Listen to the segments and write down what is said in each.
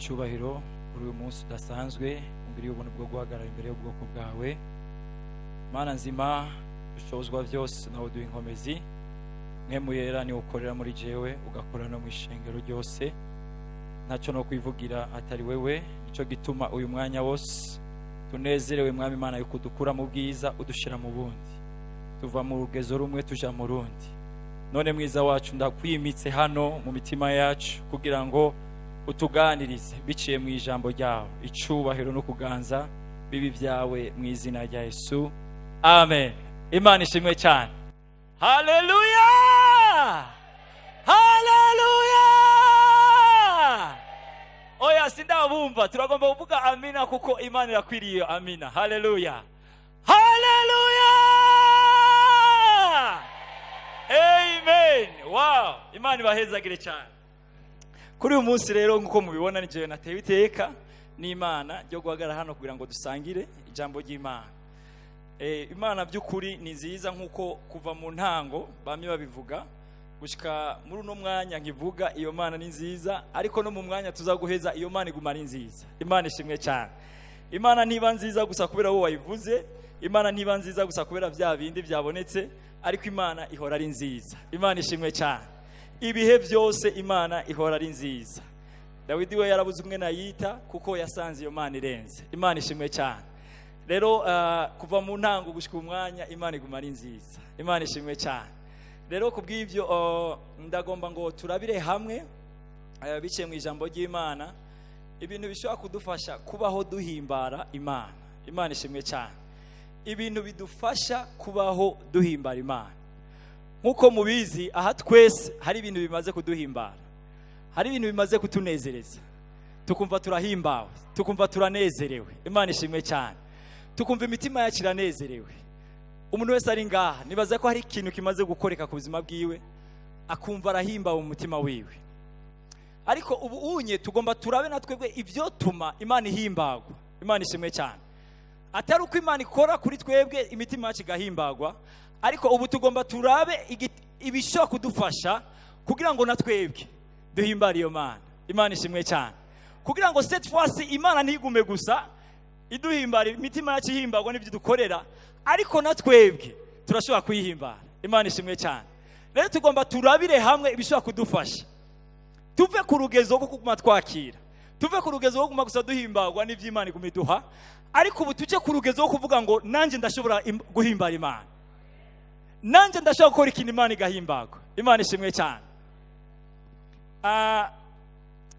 Icyubahiro kuri uyu munsi udasanzwe ungiriye ubuntu bwo guhagarara imbere y'ubwoko bwawe. Mana nzima, ushobozwa byose, nawe uduha inkomezi. Mpwemu Yera niwe ukorera muri jewe, ugakora no mu ishengero ryose. Ntacyo no kwivugira atari wewe. Nicyo gituma uyu mwanya wose tunezerewe, Mwami Imana, yuko udukura mu bwiza udushira mu bundi, tuva mu rugezo rumwe tuja mu rundi. None mwiza wacu, ndakwimitse hano mu mitima yacu kugira ngo utuganirize biciye mu ijambo ryawe. Icubahiro no kuganza bibi byawe mu izina rya Yesu, amen. Imana ishimwe cyane. Haleluya, haleluya! Oya, sindabumva. Turagomba kuvuga amina kuko Imana irakwiriye amina. Haleluya, haleluya, amen. Wow, Imana ibahezagire cyane kuri uyu munsi. Rero nk'uko mubibona, ni jewe natewe iteka n'Imana ryo guhagarara hano kugira ngo dusangire ijambo ry'Imana. Imana by'ukuri ni nziza, nk'uko kuva mu ntango bamwe babivuga gushika muri uno mwanya nkivuga, iyo Mana ni nziza. Ariko no mu mwanya tuza guheza, iyo Mana iguma ari nziza. Imana ishimwe cyane. Imana ntiba nziza gusa kubera wowe wayivuze, Imana ntiba nziza gusa kubera bya bindi byabonetse, ariko Imana ihora ari nziza. Imana ishimwe cyane. Ibihe byose Imana ihora ari nziza. Dawidi we yarabuze umwe nayita kuko yasanze iyo Mana irenze. Imana ishimwe cyane. Rero kuva mu ntango gushika umwanya, Imana iguma ari nziza. Imana ishimwe cyane. Rero ku bw'ibyo, ndagomba ngo turabire hamwe, biciye mu ijambo ry'Imana, ibintu bishobora kudufasha kubaho duhimbara Imana. Imana ishimwe cyane. Ibintu bidufasha kubaho duhimbara Imana. Nk'uko mubizi, aha twese hari ibintu bimaze kuduhimbara, hari ibintu bimaze kutunezereza, tukumva turahimbawe, tukumva turanezerewe. Imana ishimwe cyane. Tukumva imitima yacu iranezerewe. Umuntu wese ari ngaha, nibaza ko hari ikintu kimaze gukoreka ku buzima bwiwe, akumva arahimbawe mu mutima wiwe. Ariko ubu unye tugomba turabe na twebwe ibyo tuma Imana ihimbagwa. Imana ishimwe cyane. Atari uko Imana ikora kuri twebwe imitima yacu igahimbagwa, ariko ubu tugomba turabe ibishobora kudufasha kugira ngo na twebwe duhimbare iyo Mana. Imana ishimwe cyane. Kugira ngo cette fois Imana ntigume gusa iduhimbara, imitima yacu ihimbagwa n'ibyo dukorera, ariko na twebwe turashobora kuyihimbara. Imana ishimwe cyane. Rero tugomba turabire hamwe ibishobora kudufasha tuve ku rugezo rwo kuguma twakira, tuve ku rugezo rwo kuguma gusa duhimbagwa n'iby'Imana iguma iduha, ariko ubu tujye ku rugezo rwo kuvuga ngo nanjye ndashobora guhimbara Imana, nanjye ndashobora gukora ikintu Imana igahimbagwa. Imana ishimwe cyane.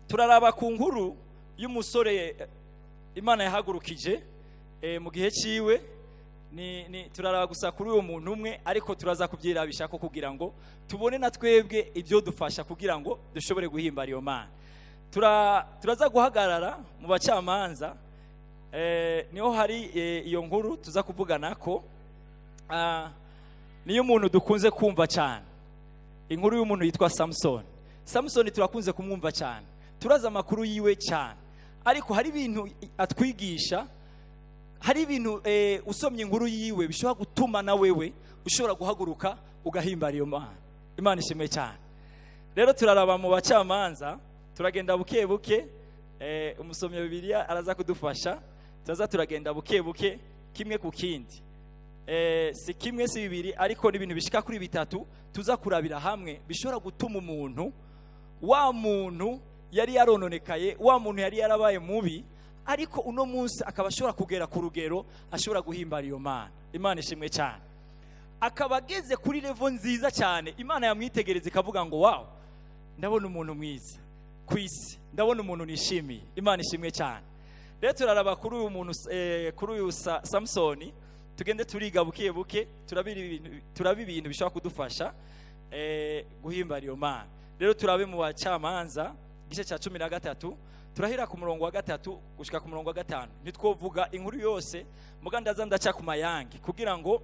Turaraba ku nkuru y'umusore Imana yahagurukije mu gihe ciwe. Ni turaraba gusa kuri uwo muntu umwe, ariko turaza kubyirabisha ko kugira ngo tubone na twebwe ibyo dufasha kugira ngo dushobore guhimbara iyo Mana. Turaza guhagarara mu Bacamanza, niho hari iyo nkuru tuza kuvugana ko niyo umuntu dukunze kumva cyane, inkuru y'umuntu yitwa Samson. Samson turakunze kumwumva cyane, turazi amakuru yiwe cyane, ariko hari ibintu atwigisha, hari ibintu usomye inkuru yiwe bishobora gutuma na wewe ushobora guhaguruka ugahimbara iyo Mana. Imana ishimwe cyane. Rero turaraba mu Bacamanza, turagenda buke buke. Umusomyi wa Bibiliya araza kudufasha. Turaza turagenda buke buke, kimwe ku kindi. Si kimwe, si bibiri, ariko n'ibintu bishika kuri bitatu tuza kurabira hamwe bishobora gutuma umuntu, wa muntu yari yarononekaye, wa muntu yari yarabaye mubi, ariko uno munsi akaba ashobora kugera ku rugero ashobora guhimbara iyo Mana. Imana ishimwe cyane. Akaba ageze kuri level nziza cyane, Imana yamwitegereza ikavuga ngo: "Wow, ndabona umuntu mwiza ku isi, ndabona umuntu nishimiye." Imana ishimwe cyane. Rero turaraba kuri uyu muntu, kuri uyu Samusoni. Tugende turiga buke buke, turaba ibintu bishobora kudufasha guhimbara iyo Mana. Rero turabe mu Bacamanza igice cya 13, turahera ku murongo wa 3 gushika ku murongo wa 5. Ntitwovuga inkuru yose, muga ndaza ndaca ku mayange kugira ngo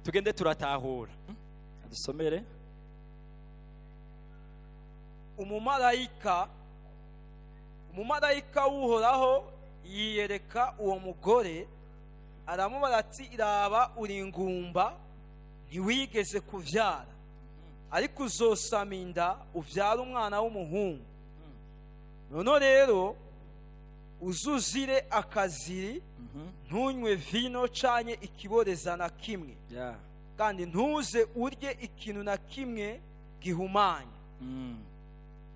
tugende turatahura. Dusomere. Umumarayika w'Uhoraho yiyereka uwo mugore, aramubaza ati: "Iraba, uri ingumba, ntiwigeze kuvyara, ariko uzosama inda uvyara umwana w'umuhungu." None rero uzuzire akaziri, ntunywe vino canke ikiboreza na kimwe, kandi ntuze urye ikintu na kimwe gihumanya,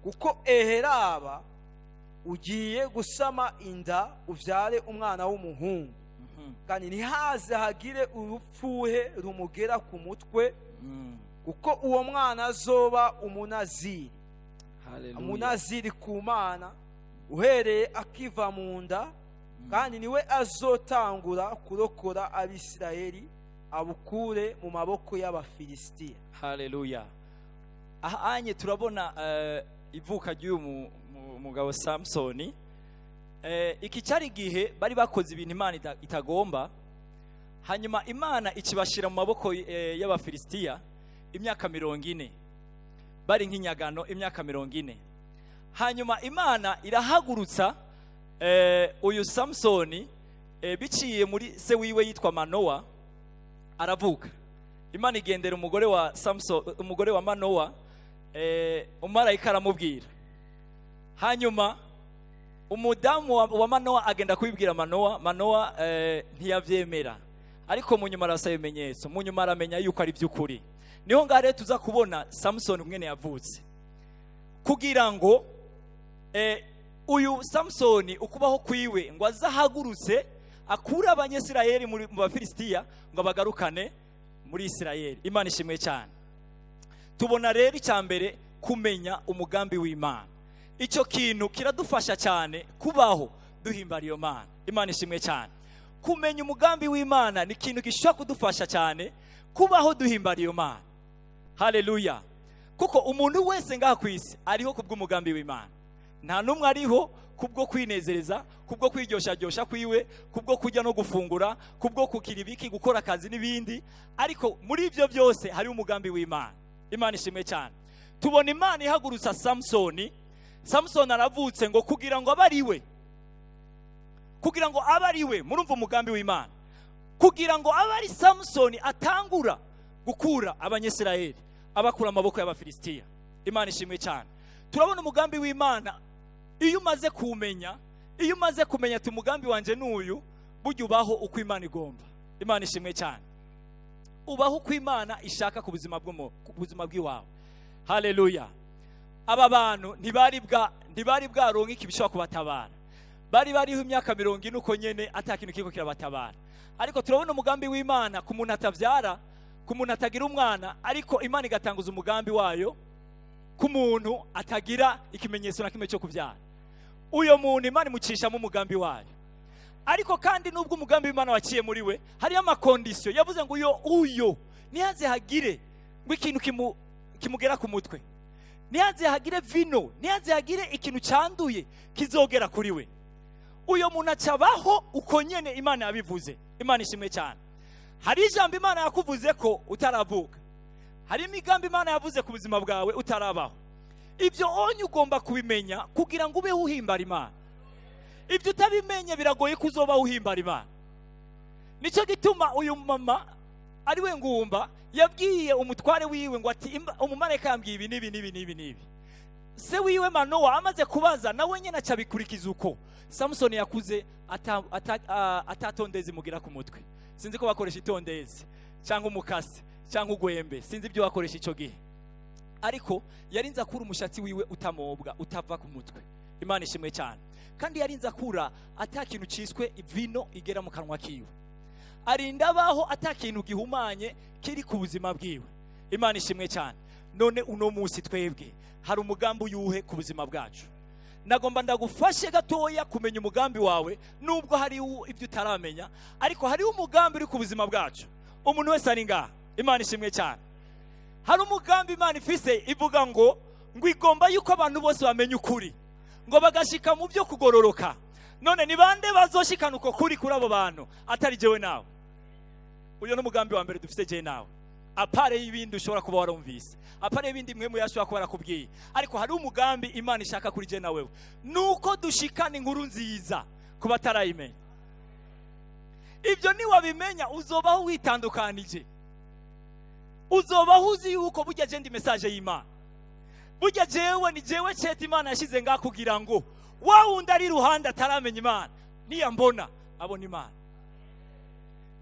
kuko eheraba ugiye gusama inda, uvyare umwana w'umuhungu, kandi ntihaze hagire urupfuhe rumugera ku mutwe, kuko uwo mwana azoba umunaziri, Hallelujah. umunaziri ku Mana uhereye akiva mu nda, kandi niwe azotangura kurokora Abisirayeli abukure mu maboko y'Abafilisitiya. Haleluya. Aha anye turabona ivuka ry'uyu mugabo Samsoni. Iki cyari igihe bari bakoze ibintu Imana itagomba, hanyuma Imana ikibashira mu maboko y'Abafilisitiya imyaka 40, bari nk'inyagano imyaka 40. Hanyuma Imana irahagurutsa uyu Samsoni biciye muri se wiwe yitwa Manowa, aravuka. Imana igendera umugore wa Samson, umugore wa Manowa, umumarayika aramubwira. Hanyuma umudamu wa Manowa agenda kubibwira Manowa. Manowa ntiyavyemera, ariko mu nyuma arasaba ibimenyetso, mu nyuma aramenya yuko ari by'ukuri. Niho ngaho rero tuza kubona Samson umwene yavutse, kugira ngo uyu Samsoni ukubaho kwiwe ngo azahagurutse akure Abanyisirayeli mu Bafilisitiya, ngo abagarukane muri Isirayeli. Imana ishimwe cyane. Tubona rero icya mbere, kumenya umugambi w'Imana. Icyo kintu kiradufasha cyane kubaho duhimbara iyo Mana. Imana ishimwe cyane. Kumenya umugambi w'Imana ni ikintu gishobora kudufasha cyane kubaho duhimbara iyo Mana. Haleluya. Kuko umuntu wese ngaha ku isi ariho kubw'umugambi w'Imana. Nta n'umwe ariho kubwo kwinezereza, kubwo kwiryosharyoshya kwiwe, kubwo kurya no gufungura, kubwo kugira ibiki, gukora akazi n'ibindi. Ariko muri ibyo byose hariho umugambi w'Imana. Imana ishimwe cyane. Tubona Imana ihagurutsa Samusoni. Samusoni aravutse ngo kugira ngo abe ari we, kugira ngo abe ari we. Murumva umugambi w'Imana, kugira ngo abe ari Samusoni atangura gukura Abanyisirayeli, abakura amaboko y'Abafilisitiya. Imana ishimwe cyane. Turabona umugambi w'Imana. Iyo umaze kuwumenya, iyo umaze kumenya ati umugambi wanjye n'uyu, burya ubaho uko Imana igomba. Imana ishimwe cyane. Ubaho uko Imana ishaka ku buzima bw'iwawe. Haleluya. Aba bantu ntibari bwaronke ikibishobora kubatabara. Bari bariho imyaka 40 uko nyene, ata kintu kiriko kirabatabara. Ariko turabona umugambi w'Imana ku muntu atavyara, ku muntu atagira umwana, ariko Imana igatanguza umugambi wayo ku muntu atagira ikimenyetso na kimwe cyo kubyara. Uyo muntu Imana imucishamo umugambi wayo. Ariko kandi nubwo umugambi w'Imana waciye muri we, hariyo ama conditions. Yavuze ngo uyo ntihaze hagire ngo ikintu kimugera ku mutwe, ntihaze hagire vino, ntihaze hagire ikintu cyanduye kizogera kuri we. Uyo muntu acabaho uko nyene Imana yabivuze. Imana ishimwe cyane. Hari ijambo Imana yakuvuze ko utaravuka, hari imigambi Imana yavuze ku buzima bwawe utarabaho. Ibyo onye ugomba kubimenya kugira ngo ube uhimbara Imana. Ibyo utabimenye biragoye ko uzoba uhimbara Imana. Nicyo gituma uyu mama ari we ngumba yabwiye umutware wiwe ngo ati umumarayika yambwiye ibi n'ibi n'ibi n'ibi n'ibi. Se wiwe Manowa amaze kubaza, nawe nyine aca abikurikiza uko. Samusoni yakuze atatondezi mugira ku mutwe. Sinzi ko bakoresha itondezi cyangwa umukasi cyangwa ugwembe, sinzi ibyo bakoresha icyo gihe, ariko yarinze akura umushatsi wiwe utamobwa, utava ku mutwe. Imana ishimwe cyane. Kandi yarinze akura ata kintu ciswe vino igera mu kanwa kiwe, arinda abaho ata kintu gihumanye kiri ku buzima bwiwe. Imana ishimwe cyane. None uno munsi twebwe hari umugambi uyuhe ku buzima bwacu? Nagomba ndagufashe gatoya kumenya umugambi wawe, nubwo hari ibyo utaramenya, ariko hariho umugambi uri ku buzima bwacu. Umuntu wese ari ngaha, Imana ishimwe cyane. Hari umugambi Imana ifise, ivuga ngo igomba yuko abantu bose bamenya ukuri, ngo bagashika mu byo kugororoka. None ni bande bazoshikana uko kuri kuri abo bantu atari jewe nawe? Uyo ni umugambi wa mbere dufise jewe nawe, à part y'ibindi ushobora kuba warumvise, à part y'ibindi mwe muyashobora kuba yarakubwiye. Ariko hari umugambi Imana ishaka kuri jewe nawewe, nuko dushikana inkuru nziza ku batarayimenya. Ibyo niwabimenya uzobaho witandukanije, uzobaho uzi yuko burya je ndi message y'Imana, burya jewe ni jewe cete Imana yashize ngaha kugira ngo Wa wundi ari iruhande ataramenya Imana, niyambona abona Imana.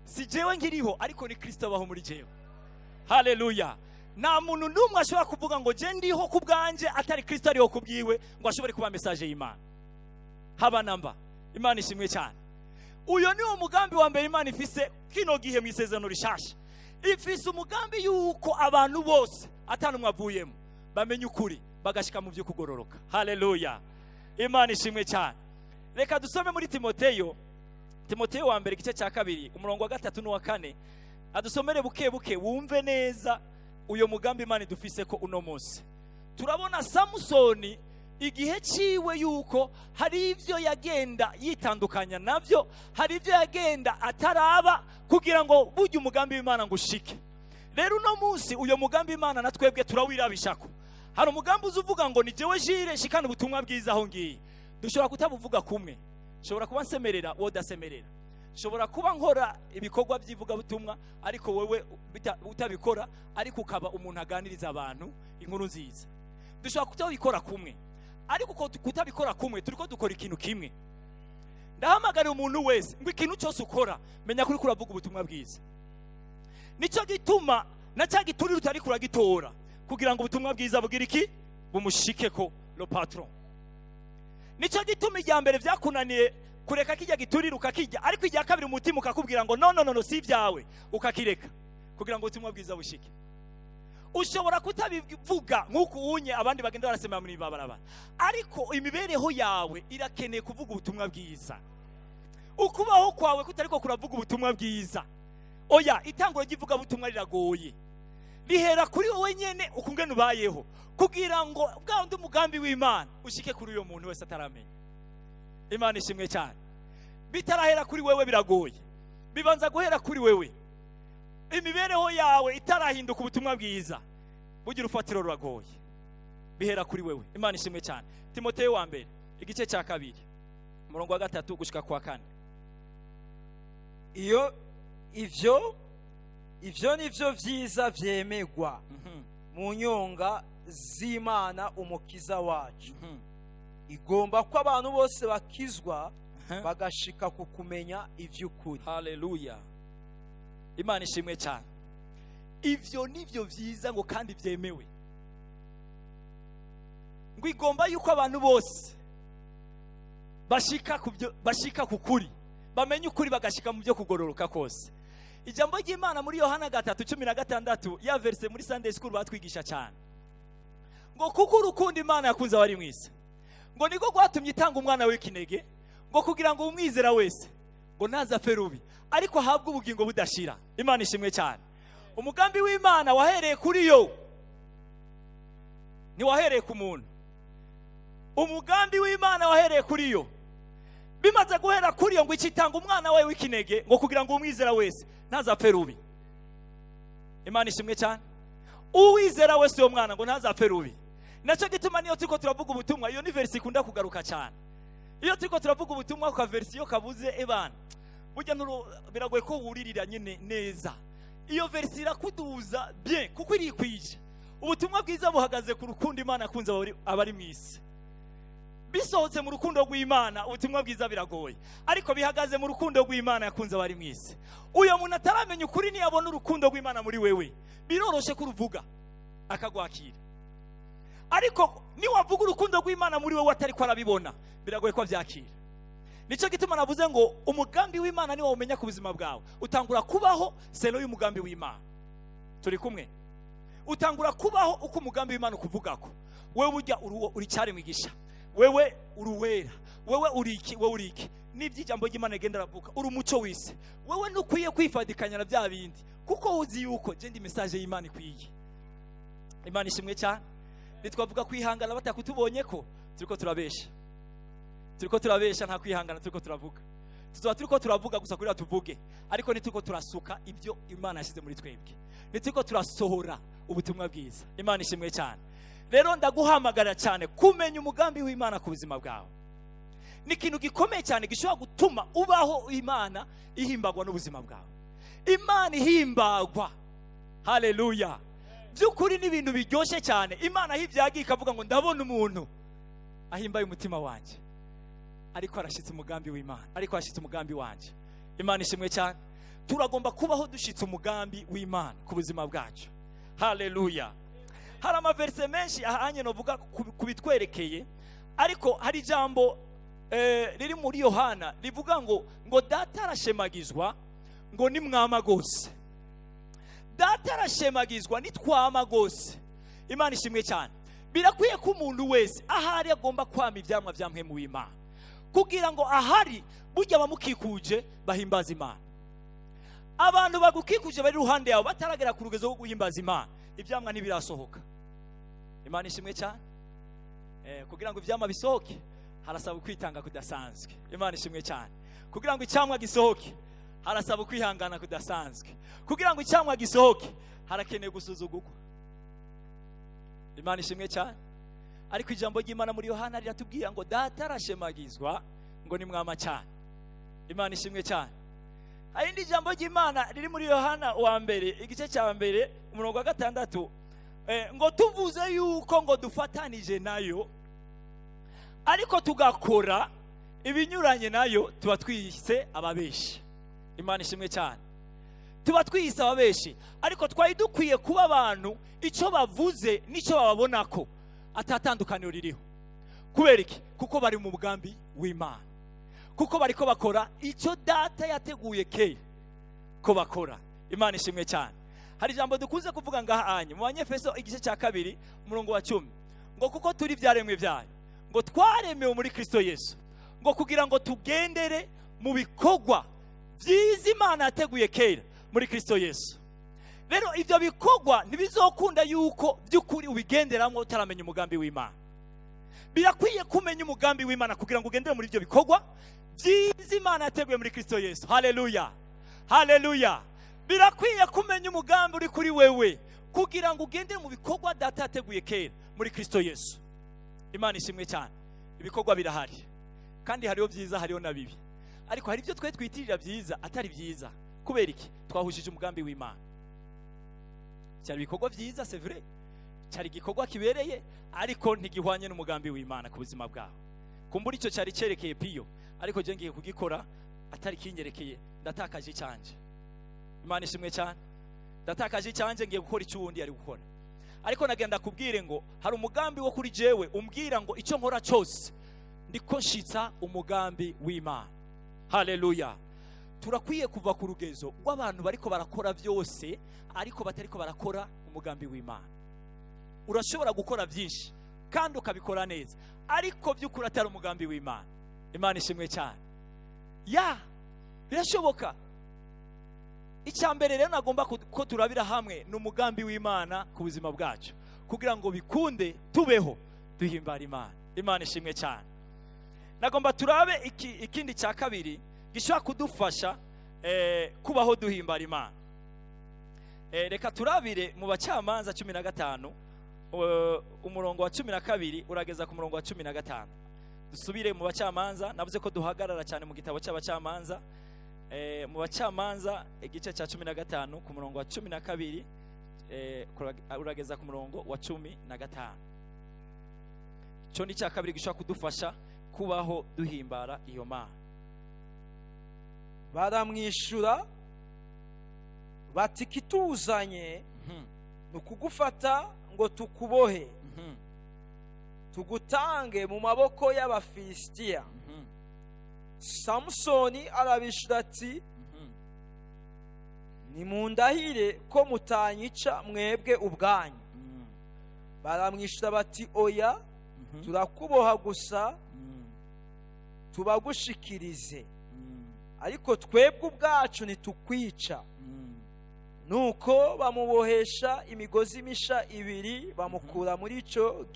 Si jewe nkiriho, ariko ni Kristo abaho muri jewe. Haleluya! Nta muntu n'umwe ashobora kuvuga ngo je ndiho ku bwanje atari Kristo ariho ku bwiwe, ngo ashobore kuba message y'Imana, haba namba. Imana ishimwe cyane. Uyo ni wo mugambi wa mbere Imana ifise kino gihe mu Isezerano Rishasha. Ifise umugambi yuko abantu bose, atanumwe avuyemo, bamenya ukuri, bagashika mu byo kugororoka. Haleluya! Imana ishimwe cyane. Reka dusome muri Timoteyo, Timoteyo wa mbere, igice cya 2, umurongo wa 3 n'uwa 4. Adusomere buke buke, wumve neza uyo mugambi Imana idufise ko uno munsi. Turabona Samusoni igihe ciwe, yuko hari ibyo yagenda yitandukanya nabyo, hari ibyo yagenda ataraba kugira ngo burya umugambi w'Imana ngo ushike. Rero uno munsi uyo mugambi w'Imana na twebwe turawirabishako. Hari umugambi uza uvuga ngo ni jewe jire shikana ubutumwa bwiza aho ngiye. Dushobora kutabuvuga kumwe. Nshobora kuba nsemerera, wowe udasemerera. Nshobora kuba nkora ibikorwa by'ivugabutumwa, ariko wowe utabikora, ariko ukaba umuntu aganiriza abantu inkuru nziza. Dushobora kutabikora kumwe, ariko uko kutabikora kumwe, turiko dukora ikintu kimwe. Ndahamagarira umuntu wese ngo ikintu cyose ukora, menya ko uriko uravuga ubutumwa bwiza. Nicyo gituma na cya giturire utariko uragitora, kugira ngo ubutumwa bwiza bugire iki? Bumushike ko le patron. Nicyo gituma ijya mbere byakunaniye kureka kijya giturire, ukakijya, ariko ijya kabiri umutima ukakubwira ngo no, no, no, no, si ibyawe, ukakireka kugira ngo ubutumwa bwiza bushike. Ushobora kutabivuga nk'uko unye abandi bagenda barasemera muri babarabara, ariko imibereho yawe irakeneye kuvuga ubutumwa bwiza. Ukubaho kwawe kutariko kuravuga ubutumwa bwiza, oya. Itanguro ry'ivugabutumwa riragoye, rihera kuri wowe nyene, ukungene ubayeho, kugira ngo bwa wundi umugambi w'Imana ushike kuri uyo muntu wese ataramenya. Imana ishimwe cyane. Bitarahera kuri wewe biragoye, bibanza guhera kuri wewe. Imibereho yawe itarahinduka ubutumwa bwiza, bugira urufatiro ruragoye, bihera kuri wewe. Imana ishimwe cyane. Timoteyo wa mbere, igice cya 2, umurongo wa 3 gushika kwa 4. Iyo ivyo nivyo vyiza vyemegwa mu nyonga z'Imana Umukiza wacu, igomba ko abantu bose bakizwa, bagashika ku kumenya ivy'ukuri. Haleluya! Imana ishimwe cyane. Ivyo nivyo vyiza ngo kandi vyemewe, ngo igomba yuko abantu bose bashika ku byo, bashika ku kuri, bamenye ukuri, bagashika mu byo kugororoka kose. Ijambo ry'Imana muri Yohana 3:16, ya verse muri Sunday school batwigisha cyane, ngo kuko urukundo Imana yakunze abari mu isi, ngo niko rwatumye itanga umwana w'ikinege, ngo kugira ngo umwizera wese ngo ntazapfe rubi, ariko ahabwe ubugingo budashira. Imana ishimwe cyane. Umugambi w'Imana wahereye kuri yo, ntiwahereye ku muntu. Umugambi w'Imana wahereye kuri yo. Bimaze guhera kuri yo, ngo ikitanga umwana we w'ikinege, ngo kugira ngo umwizera wese ntazapfe rubi. Imana ishimwe cyane. Uwizera wese uwo mwana ngo ntazapfe rubi. Nacyo gituma niyo turiko turavuga ubutumwa, iyo ni verse ikunda kugaruka cyane. Iyo turiko turavuga ubutumwa, ka verse iyo kabuze, ebana, burya biragoye ko wuririra nyine neza. Iyo verse irakuduza bien, kuko irikwije. Ubutumwa bwiza buhagaze ku rukundo Imana yakunze abari mu isi. Bisohotse mu rukundo rw'Imana, ubutumwa bwiza biragoye, ariko bihagaze mu rukundo rw'Imana yakunze abari mu isi. Uyo muntu ataramenya ukuri, niyabona urukundo rw'Imana muri wewe, biroroshe ko uruvuga akagwakira. Ariko niwavuga urukundo rw'Imana muri wewe atari ko arabibona, biragoye ko abyakira. Nicyo gituma navuze ngo umugambi w'Imana niwo umenya ku buzima bwawe, utangura kubaho selon y'umugambi w'Imana. Turi kumwe? Utangura kubaho uko umugambi w'Imana ukuvugako. Wewe burya uri cyari mwigisha, wewe uri uwera, wewe uri iki, wewe uri iki, n'iby'ijambo ry'Imana rigenda ravuga, uri umuco w'isi. Wewe ntukwiye kwifadikanya na bya bindi, kuko uzi yuko je ndi message y'Imana ikwiye. Imana ishimwe cyane. Nitwavuga kwihangana batakutubonye ko turiko turabesha, turiko turabesha. Nta kwihangana turiko turavuga. Tuzoba turiko turavuga gusa kugira tuvuge, ariko ntituriko turasuka ibyo Imana yashyize muri twebwe, ntituriko turasohora ubutumwa bwiza. Imana ishimwe cyane. Rero ndaguhamagara cyane kumenya umugambi w'Imana ku buzima bwawe. Ni ikintu gikomeye cyane gishobora gutuma ubaho Imana ihimbagwa n'ubuzima bwawe. Imana ihimbagwa, haleluya! By'ukuri ni ibintu biryoshye cyane. Imana aho ibyagiye ikavuga ngo ndabona umuntu ahimbaye umutima wanjye. Ariko arashyitse umugambi w'Imana, ariko arashyitse umugambi wanje. Imana ishimwe cyane. Turagomba kubaho dushyitse umugambi w'Imana ku buzima bwacu. Haleluya. Hari amaverise menshi ahanye novuga ku bitwerekeye, ariko hari ijambo riri muri Yohana rivuga ngo Data arashemagizwa ngo nimwama gose. Data arashemagizwa nitwama gose. Imana ishimwe cyane. Birakwiye ko umuntu wese ahari agomba kwama ibyamwa bya Mpwemu w'Imana, kugira ngo ahari burya abamukikuje bahimbaza Imana. Abantu bagukikuje bari iruhande yawe bataragera ku rugezo rwo guhimbaza Imana, ibyamwa ntibirasohoka. Imana ishimwe cyane. Kugira ngo ibyamwa bisohoke harasaba ukwitanga kudasanzwe. Imana ishimwe cyane. Kugira ngo icyamwa gisohoke harasaba ukwihangana kudasanzwe. Kugira ngo icyamwa gisohoke harakenewe gusuzugurwa. Imana ishimwe cyane. Ariko ijambo ry'Imana muri Yohana riratubwira ngo Data arashemagizwa ngo ni mwama cyane. Imana ishimwe cyane. Hari indi jambo ry'Imana riri muri Yohana wa mbere, igice cya mbere, umurongo wa 6, ngo tuvuze yuko ngo dufatanije nayo ariko tugakora ibinyuranye nayo, tuba twiyise ababeshi. Imana ishimwe cyane. Tuba twiyise ababeshi, ariko twari dukwiye kuba abantu icyo bavuze n'icyo bababonako atatandukaniro ririho. Kubera iki? Kuko bari mu mugambi w'Imana, kuko bariko bakora icyo Data yateguye kera ko bakora. Imana ishimwe cyane. Hari ijambo dukunze kuvuga ngaha anye mu Banyefeso igice cya 2 umurongo wa 10, ngo kuko turi byaremwe byayo, ngo twaremewe muri Kristo Yesu, ngo kugira ngo tugendere mu bikorwa byiza Imana yateguye kera muri Kristo Yesu. Rero ibyo bikorwa ntibizokunda yuko by'ukuri ubigenderamo utaramenya umugambi w'Imana. Birakwiye kumenya umugambi w'Imana kugira ngo ugendere muri ibyo bikorwa byiza Imana yateguye muri Kristo Yesu. Haleluya, haleluya. Birakwiye kumenya umugambi uri kuri wewe kugira ngo ugendere mu bikorwa Data yateguye kera muri Kristo Yesu. Imana ishimwe cyane. Ibikorwa birahari, kandi hariho byiza, hariho na bibi, ariko hari ibyo twe twitirira byiza atari byiza. Kubera iki? Twahujije umugambi w'Imana. Cyari ibikorwa byiza, c'est vrai, cyari igikorwa kibereye, ariko ntigihwanye n'umugambi w'Imana ku buzima bwawe. Kumbura icyo cyari cyerekeye Piyo, ariko je ngiye kugikora atari kinyerekeye, ndatakaje icyanje. Imana ishimwe cyane. Ndatakaje icyanje, ngiye gukora icyo uwundi ari gukora. Ariko nagenda kubwire ngo hari umugambi wo kuri jewe umbwira ngo icyo nkora cyose ndiko nshitsa umugambi w'Imana. Haleluya. Turakwiye kuva ku rugezo rw'abantu bariko barakora byose ariko batariko barakora umugambi w'Imana. Urashobora gukora byinshi kandi ukabikora neza, ariko by'ukuri atari umugambi w'Imana. Imana ishimwe cyane. Ya, birashoboka. Icya mbere rero nagomba ko turabira hamwe ni umugambi w'Imana ku buzima bwacu, kugira ngo bikunde tubeho duhimbara Imana. Imana ishimwe cyane. Nagomba turabe ikindi cya kabiri gishobora kudufasha kubaho duhimbara Imana. Reka turabire mu Bacamanza 15, umurongo wa 12 urageza ku murongo wa 15. Dusubire mu Bacamanza. Navuze ko duhagarara cyane mu gitabo cy'Abacamanza. Mu Bacamanza igice cya 15 ku murongo wa 12 urageza ku murongo wa 15. Icyo ni cya kabiri gishobora kudufasha kubaho duhimbara iyo Mana. Baramwishura bati kituzanye ni ukugufata ngo tukubohe, tugutange mu maboko y'Abafilisitiya. Samusoni arabishura ati nimundahire ko mutanyica mwebwe ubwanyu. Baramwishura bati oya, turakuboha gusa tubagushikirize, ariko twebwe ubwacu ntitukwica. Nuko bamubohesha imigozi misha ibiri, bamukura muri ico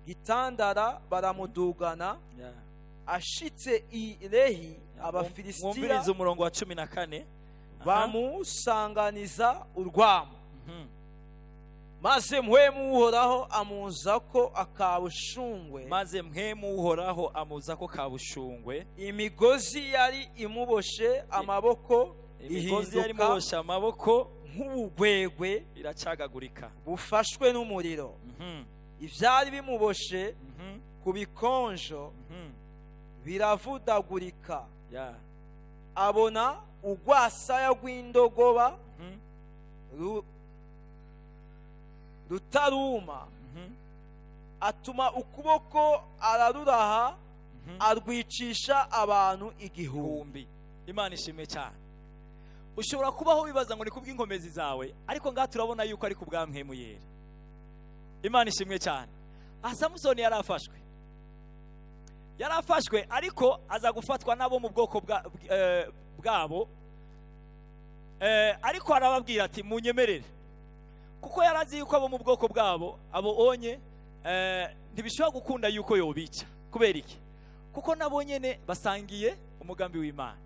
gitandara baramudugana. Ashitse i Lehi, Abafilisitiya Mwumvirize umurongo wa 14. bamusanganiza urwamo. Maze Mpwemu Uhoraho amuza ko akabushungwe. Maze Mpwemu Uhoraho amuza ko kabushungwe. Imigozi yari imuboshe amaboko Imigozi yari ihinduka imuboshe amaboko nk'ubugwegwe iracagagurika bufashwe n'umuriro. Ivyari bimuboshe ku bikonjo Biravudagurika. Ya. Abona urwasaya rw'indogoba rutaruma. Atuma ukuboko, araruraha, arwicisha abantu 1000. 1000. Imana ishimwe cyane. Ushobora kubaho wibaza ngo ni kubw'inkomezi zawe, ariko ngaha turabona yuko ari kubwa Mpwemu Yera. Imana ishimwe cyane. Aha Samusoni yari afashwe, ariko aza gufatwa nabo mu bwoko bwabo. Ariko arababwira ati: "Munyemerere," kuko yari azi yuko abo mu bwoko bwabo, abo onye, ntibishobora gukunda yuko yobica. Kubera iki? Kuko nabo nyene basangiye umugambi w'Imana.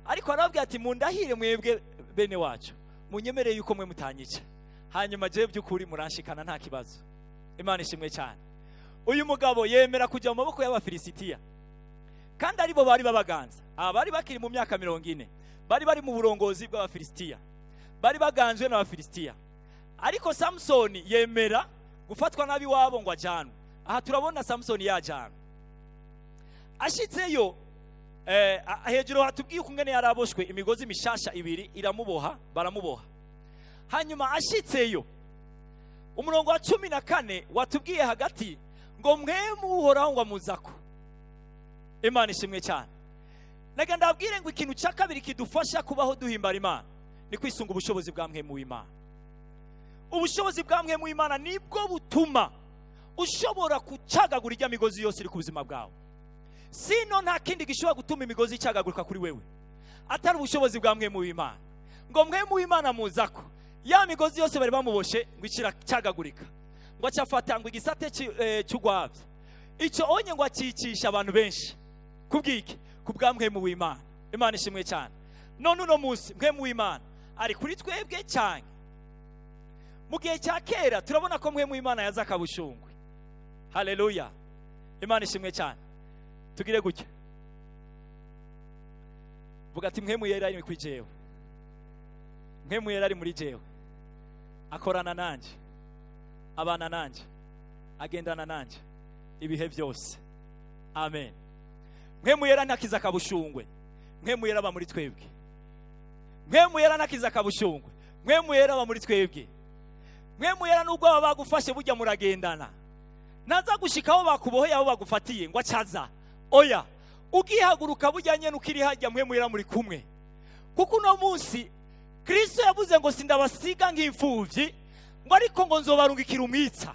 Ariko arababwira ati: "Mundahire mwebwe bene wacu, munyemerere yuko mwe mutanyica, hanyuma jewe by'ukuri muranshikana nta kibazo." Imana ishimwe cyane. Uyu mugabo yemera kujya mu maboko y'Abafilisitiya, kandi aribo bari babaganza. Aba bari bakiri mu myaka 40, bari bari mu burongozi bw'Abafilisitiya, bari baganzwe n'Abafilisitiya. Ariko Samusoni yemera gufatwa nabi wabo ngo ajyanwe. Aha turabona Samusoni yajyanwe. Ashitseyo, hejuru hatubwiye ukungene yari aboshwe imigozi mishasha ibiri iramuboha, baramuboha. Hanyuma ashitseyo, umurongo wa 14 watubwiye hagati ngo Mpwemu Uhoraho ngo amuzako. Imana ishimwe cyane. Naga ndabwire ngo ikintu cya kabiri kidufasha kubaho duhimbara Imana ni kwisunga ubushobozi bwa Mpwemu w'Imana. Ubushobozi bwa Mpwemu w'Imana nibwo butuma ushobora gucagagura ijya migozi yose iri ku buzima bwawe. Sino nta kindi gishobora gutuma imigozi icagagurika kuri wewe atari ubushobozi bwa Mpwemu w'Imana. Ngo Mpwemu w'Imana muzako, ya migozi yose bari bamuboshe ngo ikiracagagurika. Ngo acafata ngo igisate cy'urwabya, icyo onye ngo akicisha abantu benshi. Kubw'iki? Kubwa Mpwemu w'Imana. Imana ishimwe cyane. None uno munsi Mpwemu w'Imana ari kuri twebwe cyane. Mu gihe cya kera turabona ko Mpwemu w'Imana yaza akabushungwe. Haleluya, Imana ishimwe cyane. Tugire gutya, vuga ati: "Mpwemu Yera ari kuri jewe, Mpwemu Yera ari muri jewe, akorana nanjye, abana nanjye, agendana nanjye ibihe byose." Amen. Mpwemu Yera ntakiza akabushungwe, Mpwemu Yera aba muri twebwe. Mpwemu Yera ntakiza akabushungwe, Mpwemu Yera aba muri twebwe. Mpwemu Yera nubwo baba bagufashe, burya muragendana. Naza gushika aho bakuboheye, aho bagufatiye, ngo acaza. Oya, ugihaguruka burya nyene ukiri hajya, Mpwemu Yera muri kumwe. Kuko uno munsi Kristo yavuze ngo: "Sindabasiga nk'imfuvyi," ngo ariko ngo nzobarungikira umwitsa,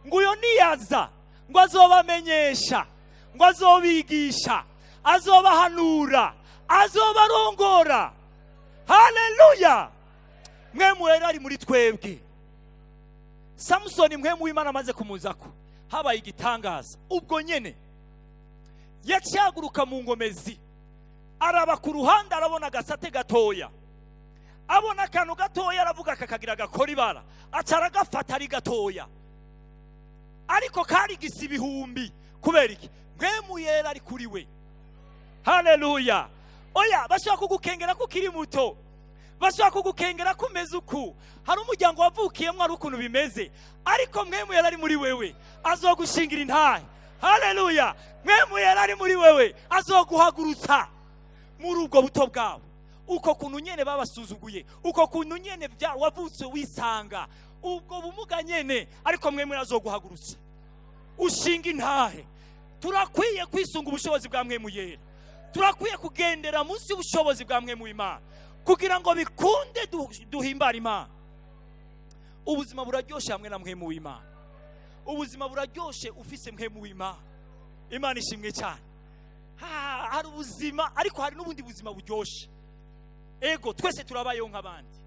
ngo uyo niyaza ngo azobamenyesha, ngo azobigisha, azobahanura, azobarongora. Haleluya! Mpwemu Yera ari muri twebwe. Samusoni, Mpwemu w'Imana amaze kumuzako, habaye igitangaza. Ubwo nyene yacihaguruka mu ngomezi, araba ku ruhande, arabona agasate gatoya, abona akantu gatoya, aravuga kakagira gakora ibara, aca aragafata ari gatoya, ariko karigisa ibihumbi. Kubera iki? Mpwemu Yera ari kuri we. Haleluya! Oya, bashobora kugukengera ko ukiri muto, bashobora kugukengera ko umeze uku, hari umuryango wavukiyemo, hari ukuntu bimeze, ariko Mpwemu Yera ari muri wewe azogushingira intahe. Haleluya! Mpwemu Yera ari muri wewe azoguhagurutsa muri ubwo buto bwabo, uko kuntu nyene babasuzuguye, uko kuntu nyene wavutse wisanga ubwo bumuga nyene, ariko Mpwemu Yera azoguhagurutsa ushinga intahe. Turakwiye kwisunga ubushobozi bwa Mpwemu Yera, turakwiye kugendera munsi y'ubushobozi bwa Mpwemu w'Imana kugira ngo bikunde duhimbare Imana. Ubuzima buraryoshe hamwe na Mpwemu w'Imana. Ubuzima buraryoshe ufise Mpwemu w'Imana. Imana ishimwe cyane. Hari ubuzima, ariko hari n'ubundi buzima buryoshe. Ego, twese turabayeho nk'abandi,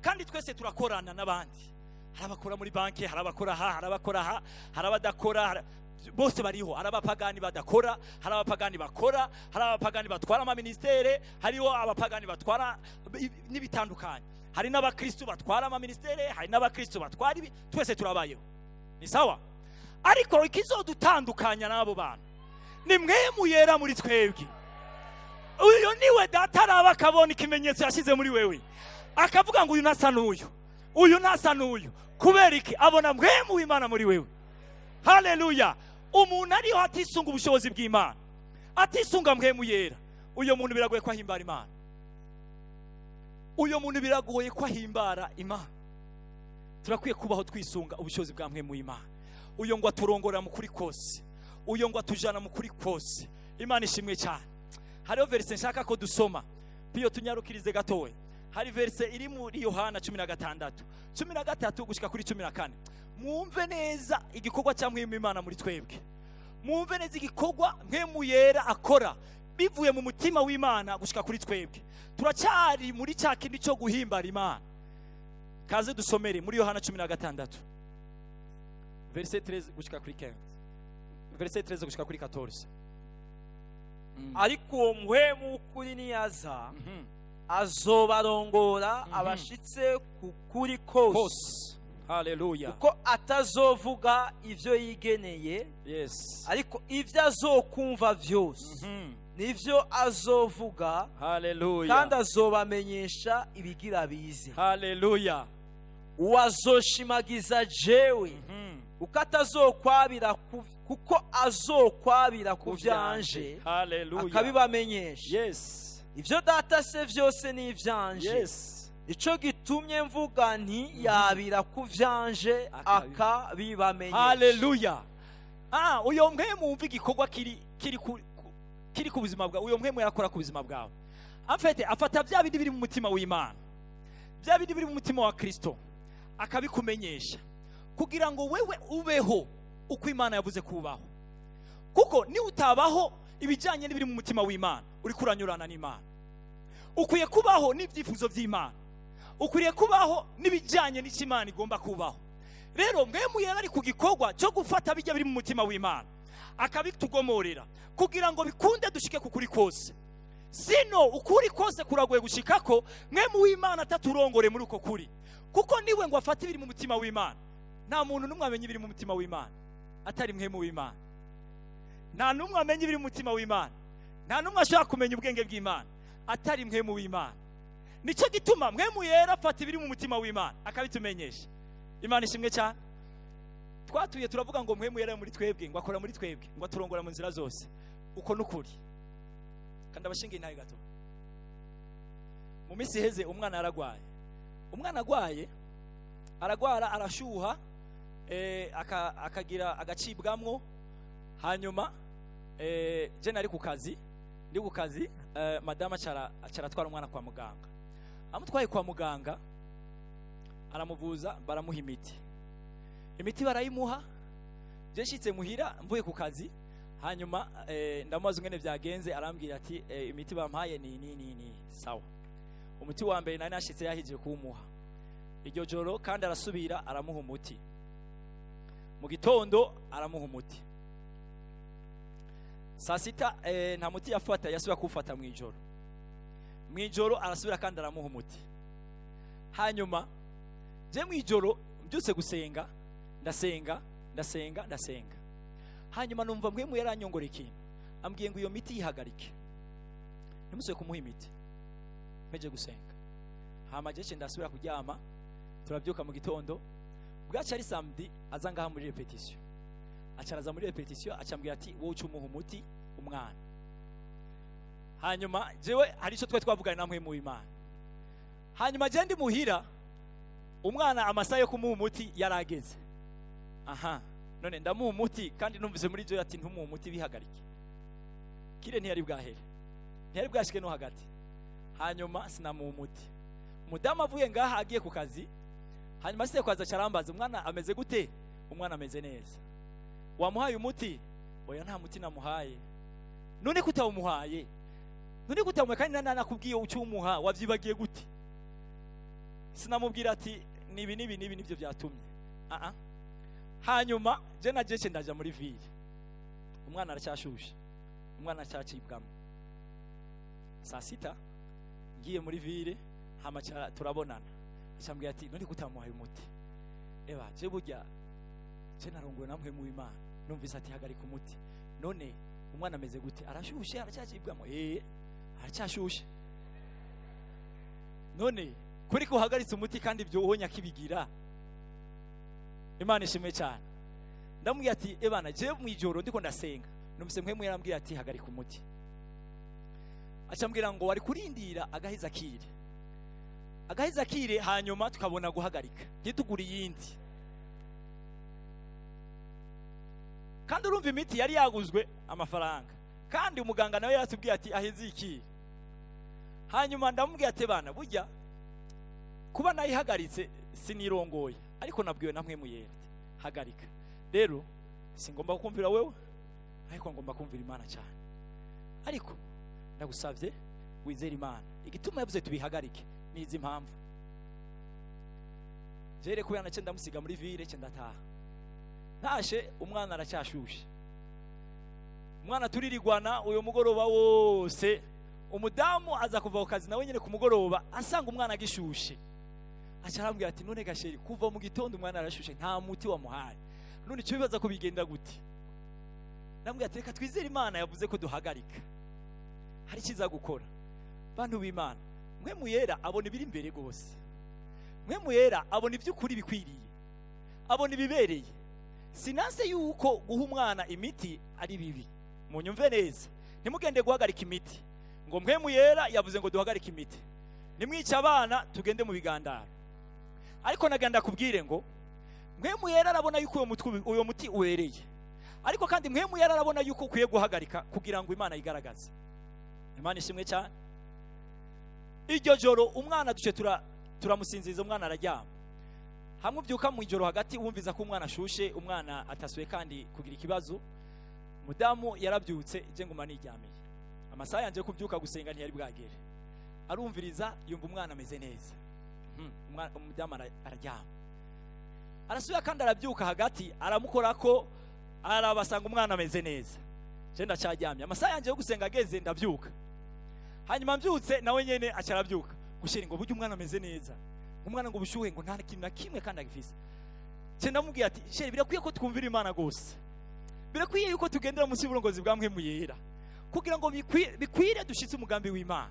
kandi twese turakorana n'abandi. Hari abakora muri banki, hari abakora aha, hari abakora aha, hari abadakora, bose bariho. Hari abapagani badakora, hari abapagani bakora, hari abapagani batwara amaministere, hariho abapagani batwara n'ibitandukanye, hari n'abakristu batwara amaministere, hari n'abakristu batwara ibi. Twese turabayeho, ni sawa. Ariko ikizodutandukanya n'abo bantu ni Mpwemu Yera muri twebwe. Uyu niwe Data araba akabona ikimenyetso yashyize muri wewe, akavuga ngo: "Uyu ntasa n'uyu, uyu ntasa n'uyu." Kubera iki? Abona Mpwemu w'Imana muri wewe. Haleluya! Umuntu ariho atisunga ubushobozi bw'Imana. Atisunga Mpwemu Yera, uyo muntu biragoye ko ahimbara Imana. Uyo muntu biragoye ko ahimbara Imana. Turakwiye kubaho twisunga ubushobozi bwa Mpwemu w'Imana. Uyo ngo aturongorera mu kuri kose, uyo ngo atujana mu kuri kose. Imana ishimwe cyane. Hariho verset nshaka ko dusoma piyo, tunyarukirize gatoya. Hari verset iri muri Yohana 16, 13 gushika kuri 14. Mwumve neza igikorwa cya Mpwemu Imana muri twebwe. Mwumve neza igikorwa Mpwemu Yera akora bivuye mu mutima w'Imana gushika kuri twebwe. Turacyari muri cya kindi cyo guhimbara Imana. Kaze dusomere muri Yohana 16, verset 13 gushika kuri 15, verset 13 gushika kuri 14. Ariko uwo Mpwemu w'ukuri niyaza, azobarongora abashitse ku kuri kose, Kose, haleluya. kuko atazovuga ivyo yigeneye, ariko ivyo azokumva vyose nivyo azovuga, kandi azobamenyesha ibigira bize. Haleluya. Uwazoshimagiza jewe, kuko atazokwabira kuko azokwabira ku vyanje, akabibamenyesha. Ivyo Data se vyose ni ivyanje. Ico gitumye mvuga nti yabira ku vyanje akabibamenyesha. Haleluya. Uyo Mpwemu, wumva igikorwa kiri ku buzima bwawe. Uyo Mpwemu yarakora ku buzima bwawe. Afete afata bya bindi biri mu mutima w'Imana, bya bindi biri mu mutima wa Kristo, akabikumenyesha kugira ngo wewe ubeho uko Imana yavuze kubaho. Kuko ni utabaho ibijyanye n'ibiri mu mutima w'Imana, uri kuranyurana n'Imana. Ukwiye kubaho n'ibyifuzo by'Imana, ukwiriye kubaho n'ibijyanye n'icyo Imana igomba kubaho. Rero Mpwemu Yera ari ku gikorwa cyo gufata bijya biri mu mutima w'Imana, akabitugomorera kugira ngo bikunde dushike ku kuri kose. Sino ukuri kose kuragoye gushikako Mpwemu w'Imana ataturongore muri uko kuri, kuko niwe ngo afate ibiri mu mutima w'Imana. Nta muntu n'umwe amenya ibiri mu mutima w'Imana atari Mpwemu w'Imana. Nta n'umwe amenya ibiri mu mutima w'Imana, nta n'umwe ashobora kumenya ubwenge bw'Imana atari Mpwemu w'Imana. Nicyo gituma Mpwemu Yera afata ibiri mu mutima w'Imana akabitumenyesha. Imana ishimwe cyane. Twatuye turavuga ngo Mpwemu Yera muri twebwe, ngo akora muri twebwe, ngo aturongora mu nzira zose. Uko n'ukuri. Kandi abashinga intahe gato, mu minsi iheze umwana yaragwaye. Umwana agwaye, aragwara, arashuha, akagira agacibwamwo. Hanyuma je nari ku kazi, ndi ku kazi, madame acara acaratwara umwana kwa muganga. Amutwaye kwa muganga, aramuvuza, baramuha imiti. Imiti barayimuha. Je nshitse muhira mvuye ku kazi, hanyuma ndamubaza ingene vyagenze. Arambwira ati imiti bampaye ni ni ni ni sawa. Umuti wa mbere nari nashitse yahije kuwumuha iryo joro, kandi arasubira aramuha umuti mu gitondo, aramuha umuti saa sita. Nta muti yafata, yasubira kuwufata mu ijoro. Mu ijoro arasubira kandi aramuha umuti. Hanyuma je mu ijoro mbyutse gusenga, ndasenga, ndasenga, ndasenga. Hanyuma numva Mpwemu yaranyongora ikintu, ambwiye ngo iyo miti yihagarike, ntimusubire kumuha imiti. Mpeje gusenga, hama jewe ndasubira kuryama. Turabyuka mu gitondo, bwaca ari samedi, aza ngaha muri répétition. Acaraza muri répétition, acambwira ati wowe uca umuha umuti umwana. Hanyuma jewe hari icyo twari twavuganye na Mpwemu w'Imana. Hanyuma je ndi muhira, umwana amasaha yo kumuha umuti yarageze. Aha none ndamuha umuti, kandi numvise muri byo ati ntumuha umuti, bihagarike. Kire ntiyari bwahere, ntiyari bwashike no hagati. Hanyuma sinamuha umuti. Umudamu avuye ngaha agiye ku kazi, hanyuma se kwaza carambaza umwana ameze gute? Umwana ameze neza. Wamuhaye umuti? Oya, nta muti namuhaye. None kutawumuhaye? None kutawumuhaye kandi nakubwiye ucyo umuha, wavyibagiye gute? Sinamubwira ati nibi nibi nibi nibyo byatumye. Ah ah, hanyuma je na jewe ndaja muri ville, umwana aracyashushe, umwana aracyacibwamo. Saa sita ngiye muri ville, hama turabonana, acambwira ati none kutamuhaye umuti? Eba je burya je narongowe na Mpwemu w'Imana, numvise ati hagarika umuti. None umwana ameze gute? Arashushe, aracyacibwamo. Aracyashushe. None kuri ko uhagaritse umuti kandi ibyo ubonye akibigira? Imana ishimwe cyane. Ndamubwira ati ebana, je mu ijoro ndiko ndasenga, numvise Mpwemu yarambwira ati hagarika umuti. Acambwira ngo wari kurindira agaheza akire, agaheza akire, hanyuma tukabona guhagarika, ntitugure iyindi. Kandi urumva imiti yari yaguzwe amafaranga, kandi umuganga nawe yaratubwiye ati aheze ikire. Hanyuma ndamubwiye ati bana, burya kuba nayihagaritse sinirongoye, ariko nabwiwe na Mpwemu Yera hagarika. Rero singomba kumvira wewe, ariko ngomba kumvira Imana cyane. Ariko ndagusabye wizere Imana. Igituma yavuze tubihagarike nizi impamvu. Jere kubera nace ndamusiga muri ville, ce ndataha. Ntashe umwana aracyashushe, umwana turirigwana uyo mugoroba wose. Umudamu aza kuva ku kazi nawe nyene ku mugoroba, asanga umwana agishushe. Aca arambwira ati none gasheri, kuva mu gitondo umwana arashushe, nta muti wamuhaye, none icyo bibaza ko bigenda gute? Ndamubwira ati reka twizere Imana yavuze ko duhagarika, hari ikiza gukora. Bantu b'Imana, Mpwemu Yera abona ibiri imbere rwose. Mpwemu Yera abona iby'ukuri bikwiriye, abona ibibereye. Sinanse yuko guha umwana imiti ari bibi, munyumve neza. Ntimugende guhagarika imiti ngo Mpwemu Yera yavuze ngo duhagarike imiti, nimwice abana tugende mu bigandaro. Ariko nagenda kubwire ngo Mpwemu Yera arabona yuko uyo muti ubereye, ariko kandi Mpwemu Yera arabona yuko ukwiye guhagarika kugira ngo Imana yigaragaze. Imana ishimwe cyane. Iryo joro umwana duce turamusinziriza, umwana araryama. Hamwe ubyuka mu ijoro hagati wumviza ko umwana ashushe, umwana atasuye kandi kugira ikibazo. Mudamu yarabyutse, je nguma niryamiye. Amasaha yanje kubyuka gusenga ntiyari bwagere. Arumviriza yumva umwana ameze neza. Umudamu araryama. Arasuya kandi arabyuka hagati, aramukorako, arabasanga umwana ameze neza. Je ndacaryamye. Amasaha yanje yo gusenga ageze ndabyuka. Hanyuma mbyutse nawe nyene aca arabyuka. Gushira ngo burya umwana ameze neza. Umwana ngo ubushuhe ngo nta kintu na kimwe kandi agifise. Je ndamubwiye ati chéri, birakwiye ko twumvira Imana gose. Birakwiye yuko tugendera munsi y'uburongozi bwa Mpwemu Yera, kugira ngo bikwire dushitse umugambi w'Imana,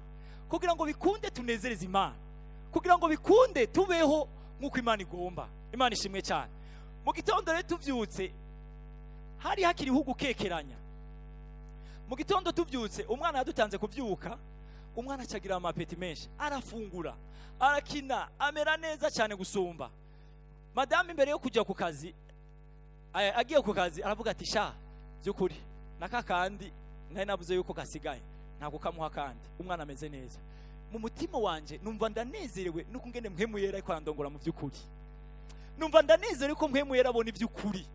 kugira ngo bikunde tunezereze Imana, kugira ngo bikunde tubeho nk'uko Imana igomba. Imana ishimwe cyane. Mu gitondo rero tuvyutse hari hakiriho gukekeranya. Mu gitondo tuvyutse umwana yadutanze kuvyuka, umwana acagira amapeti menshi, arafungura, arakina, amera neza cyane gusumba. Madame imbere yo kujya ku kazi, agiye ku kazi aravuga ati sha byukuri naka kandi nari navuze yuko gasigaye, ntabwo kamuha kandi umwana ameze neza. Mu mutima wanje numva ndanezerewe nuko ngene Mpwemu Yera ariko arandongora mu byukuri. Numva ndanezerewe ko Mpwemu Yera abona ibyukuri,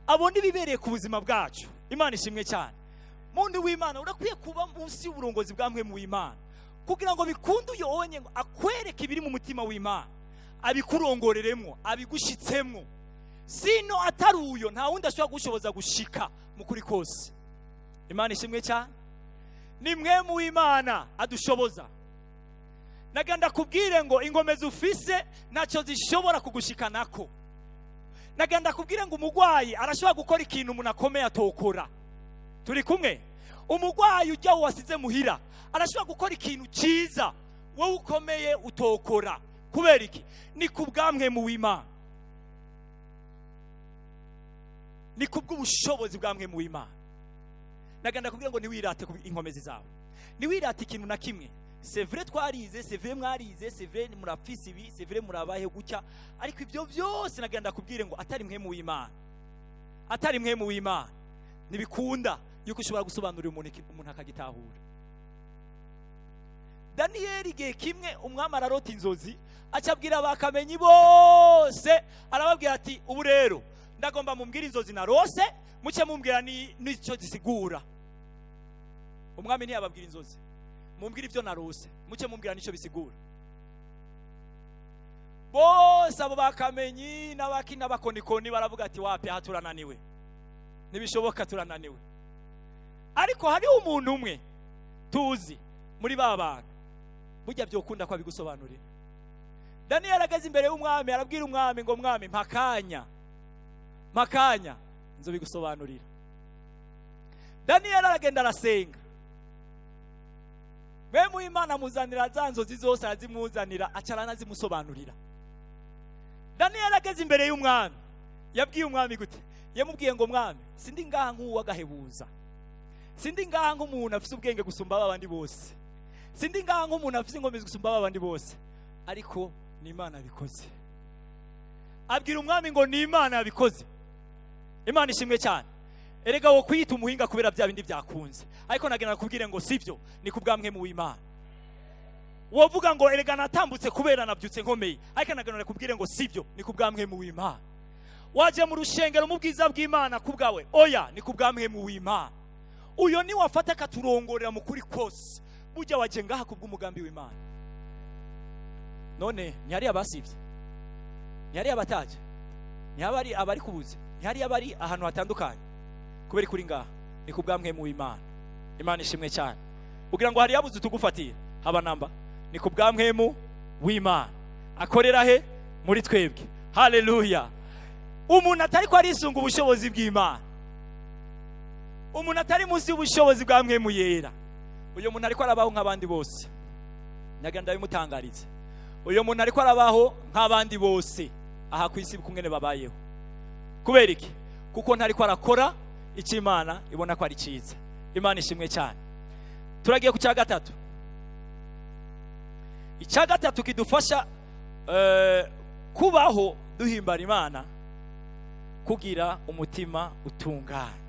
abona ibibereye ku buzima bwacu. Imana ishimwe cyane. Muntu w'Imana urakwiye kuba munsi y'uburongozi bwa Mpwemu w'Imana, kugira ngo bikunde uyo onye ngo akwereke ibiri mu mutima w'Imana, abikurongoreremwo, abigushitsemwo. Sino atari uyo nta wundi ashobora gushoboza gushika mu kuri kose. Imana ishimwe cyane. Ni Mpwemu w'Imana adushoboza. Naganda kubwire ngo ingomezi ufise ntacyo zishobora kugushikanako. Naganda kubwire ngo umugwayi arashobora gukora ikintu umuntu akomeye atokora. Turi kumwe? Umugwayi ujya wasize muhira arashobora gukora ikintu cyiza wowe ukomeye utokora. Kubera iki? Ni kubwa Mpwemu w'Imana, ni kubw'ubushobozi bwa Mpwemu w'Imana. Naganda kubwira ngo ntiwirate inkomezi zawe, ntiwirate ikintu na kimwe. C'est vrai twarize, c'est vrai mwarize, c'est vrai murafise ibi, c'est vrai murabahe gutya, ariko ibyo byose naganda kubwire ngo atari Mpwemu w'Imana, atari Mpwemu w'Imana ntibikunda yuko ushobora gusobanurira umuntu akagitahura. Daniyeli igihe kimwe umwami ararota inzozi, acabwira abakamenyi bose, arababwira ati ubu rero ndagomba mumbwire inzozi narose, muce mumbwira n'icyo zisigura. Umwami ntiyababwira inzozi, mumbwire ibyo narose, muce mumbwira n'icyo bisigura. Bose abo bakamenyi n'abaki n'abakonikoni baravuga ati wapi, aha turananiwe, ntibishoboka, turananiwe. Ariko hariho umuntu umwe tuzi muri ba bantu burya byokunda ko abigusobanurira. Daniyeli ageze imbere y'umwami arabwira umwami ngo mwami mpakanya, mpakanya nzobigusobanurira. Daniyeli aragenda arasenga, Mpwemu w'Imana amuzanira za nzozi zose, arazimuzanira, aca aranazimusobanurira. Daniyeli ageze imbere y'umwami yabwiye umwami gute? Yamubwiye ngo mwami, sindi ngaha nk'uwagahebuza, sindi ngaha nk'umuntu afise ubwenge gusumba abandi bose, Sindi ngaha nk'umuntu afite inkomezi gusumba abandi bose, ariko ni Imana yabikoze. Abwira umwami ngo ni Imana yabikoze. Imana ishimwe cyane. Erega wo kwiyita umuhinga kubera bya bindi byakunze, ariko nagenda nakubwire ngo sibyo, ni ku bwa mpwemu w'Imana. Wovuga ngo erega natambutse kubera nabyutse nkomeye, ariko nagenda nakubwire ngo sibyo, ni ku bwa mpwemu w'Imana. Waje mu rushengero mu bwiza bw'Imana ku bwawe? Oya, ni ku bwa mpwemu w'Imana. Uyo ni wafata akaturongorera mu kuri kose. Burya waje ngaha ku bw'umugambi w'Imana. None ntihari abasivye, ntihari abataje, ntihari abari kubuze, ntihari abari ahantu hatandukanye. Kubera kuri ngaha ni ku bwa mpwemu w'Imana. Imana ishimwe cyane. Kugira ngo hari yabuze tugufatira haba namba, ni ku bwa mpwemu w'Imana akorera he? Muri twebwe. Haleluya. Umuntu atari ko arisunga ubushobozi bw'Imana, umuntu atari munsi y'ubushobozi bwa mpwemu yera, uyu muntu ariko arabaho nk'abandi bose. Nyaga ndabimutangariza, uyu muntu ariko arabaho nk'abandi bose aha ku isi kumwe babayeho. Kubera iki? Kuko ntariko arakora icyo Imana ibona ko ari cyiza. Imana ishimwe cyane. Turagiye ku cya gatatu. Icya gatatu kidufasha kubaho duhimbara Imana, kugira umutima utunganye.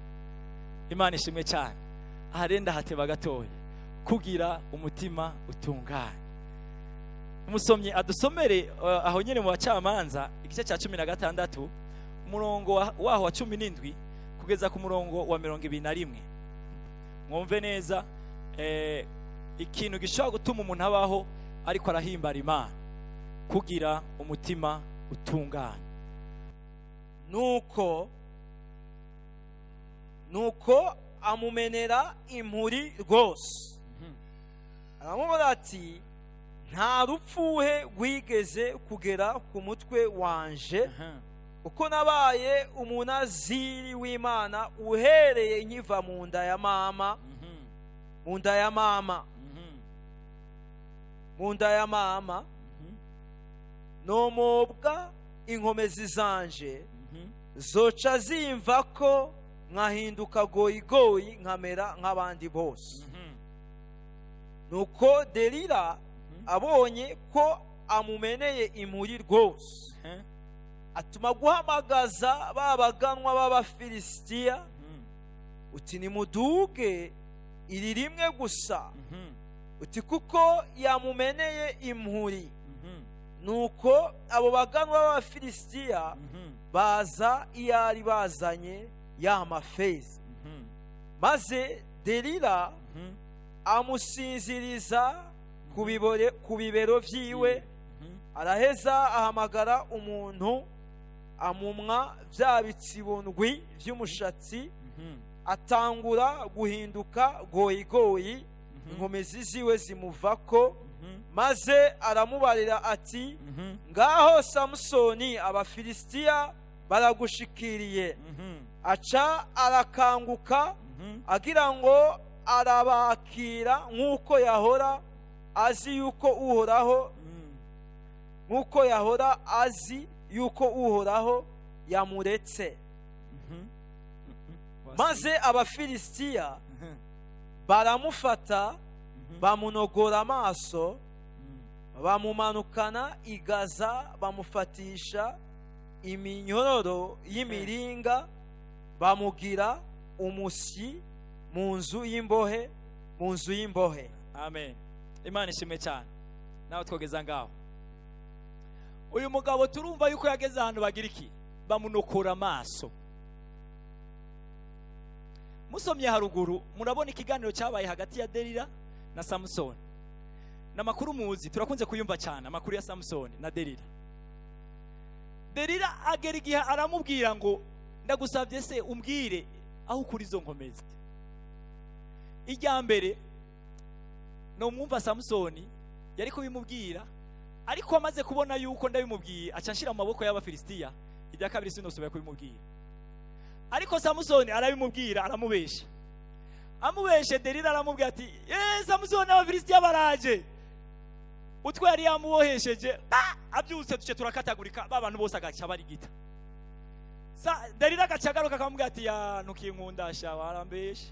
Imana ishimwe cyane. Aha rero ndahateba gatoya. Kugira umutima utunganye. Umusomyi adusomere aho nyine mu Bacamanza igice cya 16, umurongo waho wa 17 kugeza ku murongo wa 21. Mwumve neza ikintu gishobora gutuma umuntu abaho ariko arahimbara Imana, kugira umutima utunganye. Nuko amumenera impuri rwose, aramubwira ati nta rupfuhe rwigeze kugera ku mutwe wanje, uko nabaye umunaziri w'Imana uhereye nkiva mu nda ya mama, mu nda ya mama, mu nda ya mama, nomobwa inkomezi zanje zoca zimva ko nkahinduka goyigoyi nkamera nk'abandi bose. Nuko Delila abonye ko amumeneye impuri rwose, atuma guhamagaza ba baganwa b'Abafilisitiya, uti nimuduge iri rimwe gusa, uti kuko yamumeneye impuri. Nuko abo baganwa b'Abafilisitiya baza iyo ari bazanye ya mafeza, maze Delila amusinziriza ku bibero vyiwe. Araheza ahamagara umuntu amumwa bya bitsibo ndwi vy'umushatsi, atangura guhinduka goyigoyi, inkomezi ziwe zimuvako. Maze aramubarira ati ngaho Samusoni, Abafilisitiya baragushikiriye. Aca arakanguka, agira ngo arabakira nk'uko yahora azi yuko Uhoraho, nk'uko yahora azi yuko Uhoraho yamuretse. Maze Abafilisitiya baramufata, bamunogora amaso, bamumanukana i Gaza, bamufatisha iminyororo y'imiringa, bamugira umusyi mu nzu y'imbohe, mu nzu y'imbohe. Amen. Imana ishimwe cyane. Nawe twogeza ngaho. Uyu mugabo turumva yuko yageze ahantu bagira iki? Bamunokora amaso. Musomye haruguru murabona ikiganiro cyabaye hagati ya Delila na Samusoni. N'amakuru muzi, turakunze kuyumva cyane, amakuru ya Samusoni na Delila. Delila agera igihe aramubwira ngo ndagusabye se umbwire aho ukura izo nkomezi. Ijya mbere no mwumva Samusoni yari kubimubwira, ariko amaze kubona yuko ndabimubwiye aca nshira mu maboko y'Abafilisitiya, ibya kabiri sinosubira kubimubwira. Ariko Samusoni arabimubwira, aramubesha. Amubeshe, Delila aramubwira ati Samusoni, Abafilisitiya baraje. Utwe yari yamubohesheje abyutse duce turakatagurika, ba bantu bose agaca barigita. Delila agaca agaruka akamubwira ati ya ntukinkundasha, warambeshe.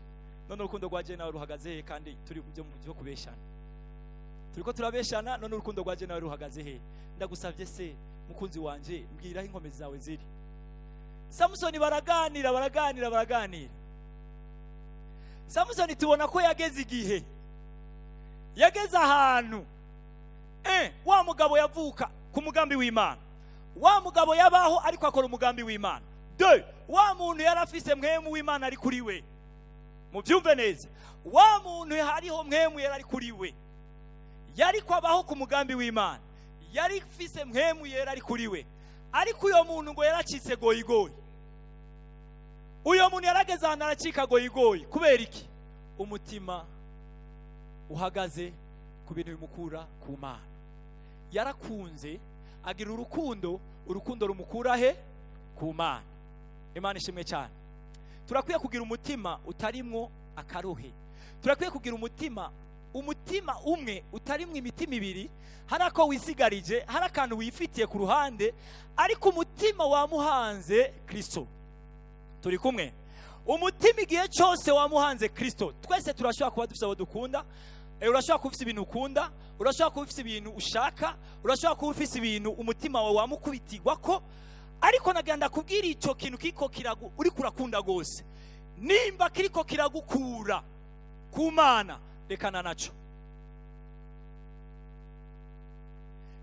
None urukundo rwa je nawe ruhagaze he kandi turi byo kubeshana? Turiko turabeshana. None urukundo rwaje nawe ruhagaze he? Ndagusabye se, mukunzi wanje, mbwira aho inkomezi zawe ziri. Samusoni baraganira, baraganira, baraganira. Samusoni tubona ko yageze igihe, yageze ahantu wa mugabo yavuka ku mugambi w'Imana, wa mugabo yabaho ariko akora umugambi w'Imana, de wa muntu yari afise Mpwemu w'Imana ari kuri we. Mubyumve neza, wa muntu hariho Mpwemu yari ari kuri we, yari kwabaho ku mugambi w'Imana, yari afise Mpwemu Yera ari kuri we. Ariko uyo muntu ngo yaracitse goyigoyi. Uyo muntu yarageze ahantu aracika goyigoyi. Kubera iki? Umutima uhagaze ku bintu bimukura ku Mana. Yarakunze, agira urukundo, urukundo rumukura he? Ku Mana. Imana ishimwe cyane. Turakwiye kugira umutima utarimwo akarohe. Turakwiye kugira umutima umwe utarimwo imitima ibiri. Hari ako wisigarije, hari akantu wifitiye ku ruhande, ariko umutima wamuhanze Kristo. Turi kumwe? Umutima igihe cyose wamuhanze Kristo. Twese turashobora kuba dufite abo dukunda. Urashobora kuba ufite ibintu ukunda, urashobora kuba ufite ibintu ushaka, urashobora kuba ufite ibintu umutima wawe wamukubitirwa ko. Ariko nagira ndakubwira, icyo kintu kiko kiragu uri kurakunda gose, nimba kiriko kiragukura ku Mana, rekana naco.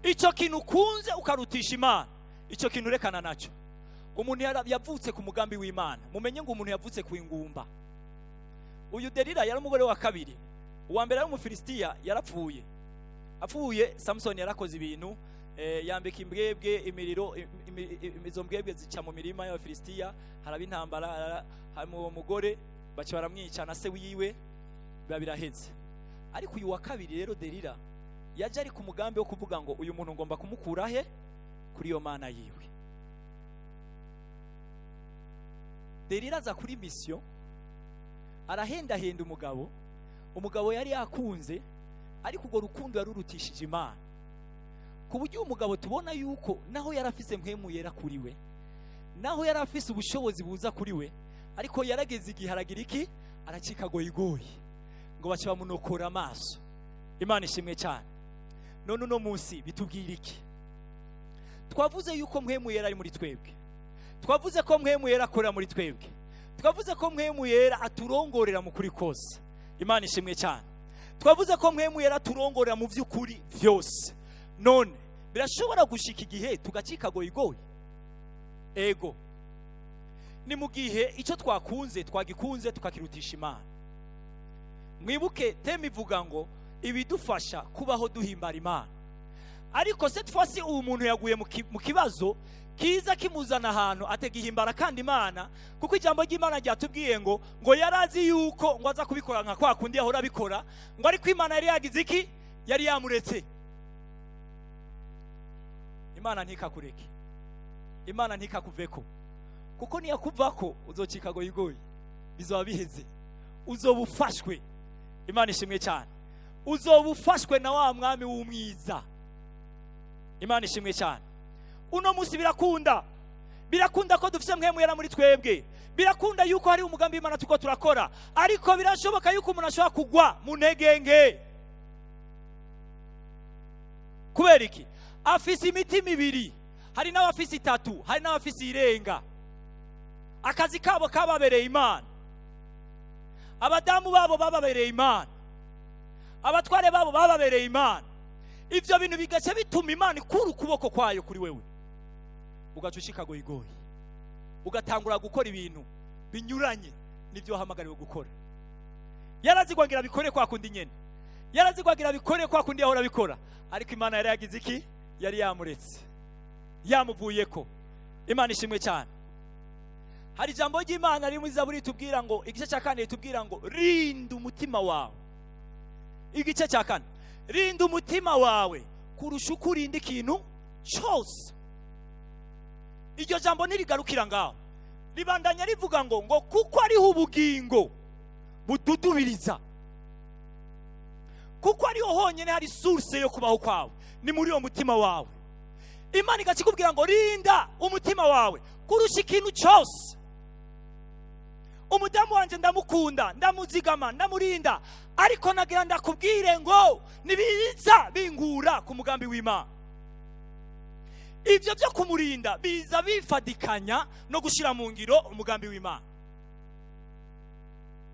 Icyo kintu ukunze ukarutisha Imana, icyo kintu rekana naco. Umuntu yavutse ku mugambi w'Imana. Mumenye ngo umuntu yavutse ku ingumba. Uyu Delila yari umugore wa kabiri. Uwa mbere yari Umufilisitiya, yarapfuye. Apfuye, Samson yarakoze ibintu, yambika imbwebwe imiriro, izo mbwebwe zica mu mirima y'Abafilisitiya, haraba intambara, hanyuma uwo mugore baca baramwica na se wiwe, biba biraheze. Ariko uyu wa kabiri rero, Delila, yaje ari ku mugambi wo kuvuga ngo uyu muntu ngomba kumukura he? Kuri iyo Mana yiwe. Delila aza kuri mission, arahendahenda umugabo. Umugabo yari yakunze, ariko urwo rukundo yarurutishije Imana, ku buryo uwo mugabo tubona yuko naho yarafise Mpwemu Yera kuri we, naho yarafise ubushobozi buza kuri we, ariko yarageze igihe aragira iki? Aracika goyigoyi, ngo bace bamunokora amaso. Imana ishimwe cyane. None uno munsi bitubwira iki? Twavuze yuko Mpwemu Yera ari muri twebwe, twavuze ko Mpwemu Yera akorera muri twebwe, twavuze ko Mpwemu Yera aturongorera mu kuri kose. Imana ishimwe cyane. Twavuze ko Mpwemu Yera aturongorera mu by'ukuri byose. None birashobora gushika igihe tugacika goyigoyi? Ego, ni mu gihe icyo twakunze twagikunze tukakirutisha Imana. Mwibuke thème ivuga ngo ibidufasha kubaho duhimbara Imana. Ariko cette fois-ci ubu muntu yaguye mu kibazo kiza kimuzana ahantu ategihimbara kandi Imana, kuko ijambo ry'Imana ryatubwiye ngo yarazi yuko ngo aza kubikora nka kwa kundi yahora abikora, ngo ariko Imana yari yagize iki? Yari yamuretse. Imana ntikakureke, Imana ntikakuveko, kuko niyakuvako uzocika goyigoyi, bizoba biheze, uzoba ufashwe. Imana ishimwe cyane. Uzoba ufashwe na wa mwami w'umwiza. Imana ishimwe cyane. Uno munsi birakunda, birakunda ko dufite Mpwemu Yera muri twebwe, birakunda yuko hari umugambi w'Imana tuko turakora, ariko birashoboka yuko umuntu ashobora kugwa mu ntege nke. Kubera iki? Afise imitima ibiri, hari n'abafise itatu, hari n'abafise irenga. Akazi kabo kababereye Imana, abadamu babo bababereye Imana, abatware babo bababereye Imana. Ivyo bintu bigaca bituma Imana ikura ukuboko kwayo kuri wewe, ugaca ushika goyigoyi, ugatangura gukora ibintu binyuranye n'ivyo wahamagariwe gukora. Yarazigwagira bikore kwa kundi nyene, yarazigwagira bikore kwa kundi yahora abikora, ariko Imana yari yagize iki? Yari yamuretse, yamuvuyeko. Imana ishimwe cyane. Hari ijambo ry'Imana riri muri Zaburi ritubwira ngo, igice cya kane ritubwira ngo rinda umutima wawe. Igice cya kane, rinda umutima wawe kurusha uko urinda ikintu cyose. Iryo jambo ntirigarukira ngaho, ribandanya rivuga ngo kuko ariho ubugingo bududubiriza, kuko ariho honyine hari source yo kubaho kwawe, ni muri uwo mutima wawe. Imana igakikubwira ngo rinda umutima wawe kurusha ikintu cyose. Umudamu wanje ndamukunda, ndamuzigama, ndamurinda, ariko nagira ndakubwire ngo nibiza bingura ku mugambi w'Imana. Ibyo byo kumurinda biza bifadikanya no gushyira mu ngiro umugambi w'Imana.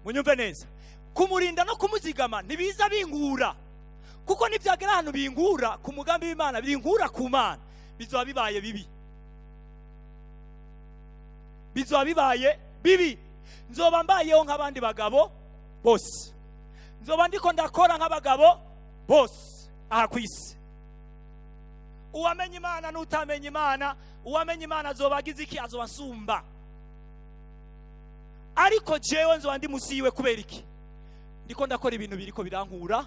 Munyumve neza, kumurinda no kumuzigama ntibiza bingura, kuko nibyagera ahantu bingura ku mugambi w'Imana, bingura ku Mana, bizoba bibaye bibi, bizoba bibaye bibi. Nzoba mbayeho nk'abandi bagabo bose, nzoba ndiko ndakora nk'abagabo bose aha ku isi. Uwamenye Imana n'utamenya Imana, uwamenye Imana azoba agize iki? Azoba ansumba, ariko jewe nzoba ndi musi yiwe. Kubera iki? Ndiko ndakora ibintu biriko birankura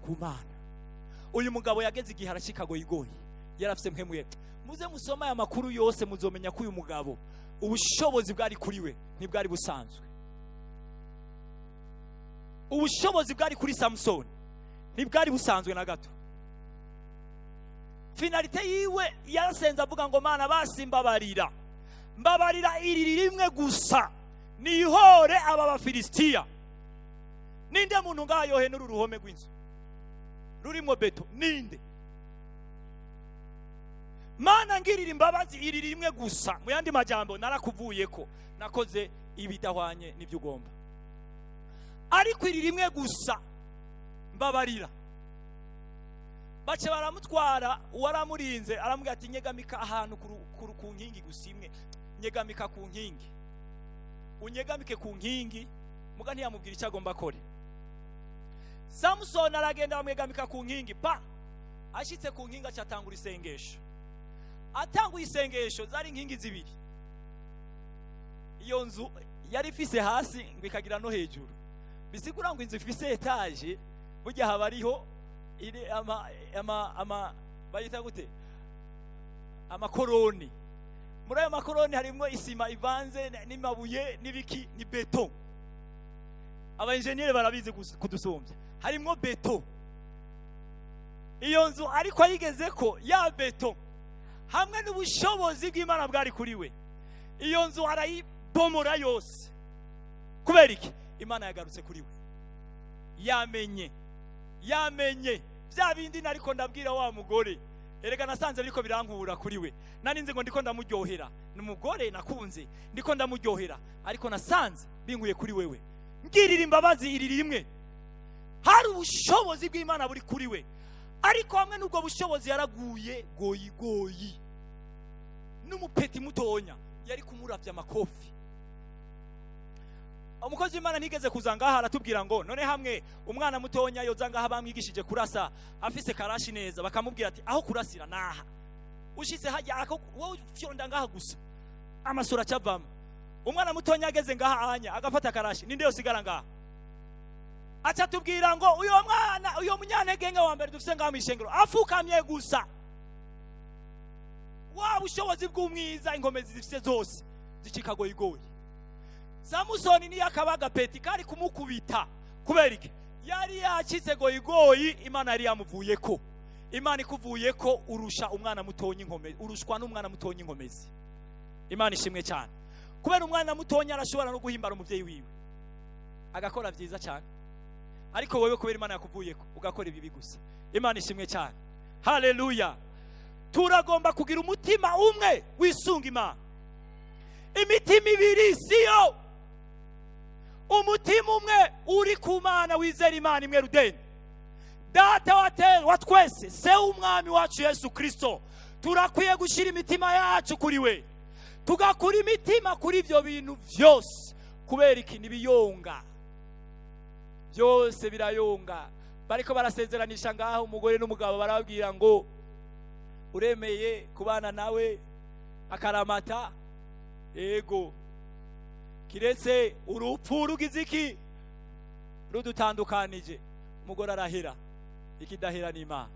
ku Mana. Uyu mugabo yageze igihe arashika goyigoyi, yarafise mpwemu. Muze musoma aya makuru yose, muzomenya ko uyu mugabo ubushobozi bwari kuri we ntibwari busanzwe. Ubushobozi bwari kuri Samusoni ntibwari busanzwe na gato. Finalité yiwe, yarasenze avuga ngo: "Mana, basi mbabarira, mbabarira iri rimwe gusa, nihore aba Bafilisitiya." Ninde muntu ngaha yohenura uruhome rw'inzu rurimo béton? Ninde? Mana, ngirira imbabazi iri rimwe gusa. Mu yandi majambo, narakuvuye ko nakoze ibidahwanye n'ibyo ugomba, ariko iri rimwe gusa mbabarira. Bace baramutwara, uwaramurinze aramubwira ati: "Nyegamika ahantu ku nkingi gusa imwe, nyegamika ku nkingi, unyegamike ku nkingi." Muga ntiyamubwira icyo agomba akore. Samusoni aragenda, bamwegamika ku nkingi pa. Ashitse ku nkingi, aca atangura isengesho. Atanguye isengesho, zari inkingi zibiri. Iyo nzu yari ifise hasi ngo ikagira no hejuru, bisigura ngo inzu ifise étage burya haba hariho iri ama bayita gute, amakoroni. Muri ayo makoroni harimo isima ivanze n'amabuye n'ibiki, ni béton. Aba enjeniyeri barabizi kudusumbya. Harimo béton iyo nzu, ariko ayigeze ko ya béton hamwe n'ubushobozi bw'Imana bwari kuri we, iyo nzu arayibomora yose. Kubera iki? Imana yagarutse kuri we, yamenye, yamenye bya bindi nariko ndabwira wa mugore: "Erega nasanze biriko birankura kuri we. Nari nzi ngo ndiko ndamuryohera, ni umugore nakunze, ndiko ndamuryohera, ariko nasanze binkuye kuri wewe. Ngirira imbabazi iri rimwe." Hari ubushobozi bw'Imana buri kuri we, ariko hamwe n'ubwo bushobozi yaraguye goyigoyi. N'umupeti mutonya yari kumuravya amakofi. Umukozi w'Imana ntigeze kuza ngaha aratubwira ngo none hamwe umwana mutonya yoza ngaha bamwigishije kurasa, afise karashi neza, bakamubwira ati: "Aho kurasira naha, ushitse hajya ako wowe ufyonda ngaha gusa, amasura acavamo." Umwana mutonya ageze ngaha anya agafata karashi, ninde yosigara ngaha? Aca tubwira ngo uyo mwana, uyo munyantegenge wa mbere dufise ngaha mw'ishengero, afukamye gusa, wa bushobozi bw'umwiza, inkomezi zifise zose zicika goyigoyi. Samusoni niyo akaba agapeti kari kumukubita. Kubera iki? Yari yakitse goyigoyi, Imana yari yamuvuyeko. Imana ikuvuyeko, urusha umwana mutonya inkomezi, urushwa n'umwana mutonya inkomezi. Imana ishimwe cyane. Kubera umwana mutonya arashobora no guhimbara umuvyeyi wiwe, agakora byiza cyane, ariko wewe kubera Imana yakuvuyeko ugakora ibibi gusa. Imana ishimwe cyane, haleluya. Turagomba kugira umutima umwe wisunga Imana. Imitima ibiri siyo. Umutima umwe uri ku Mana, wizera Imana imwe rudeni, Data wa twese, Se w'Umwami wacu Yesu Kristo. Turakwiye gushyira imitima yacu kuri we, tugakura imitima kuri ibyo bintu byose. Kubera iki? Ntibiyonga, byose birayonga. Bariko barasezeranisha ngaho umugore n'umugabo, barababwira ngo: "Uremeye kubana nawe akaramata?" "Ego, kiretse urupfu rugize iki, rudutandukanije." Umugore arahera, ikidahera ni Imana.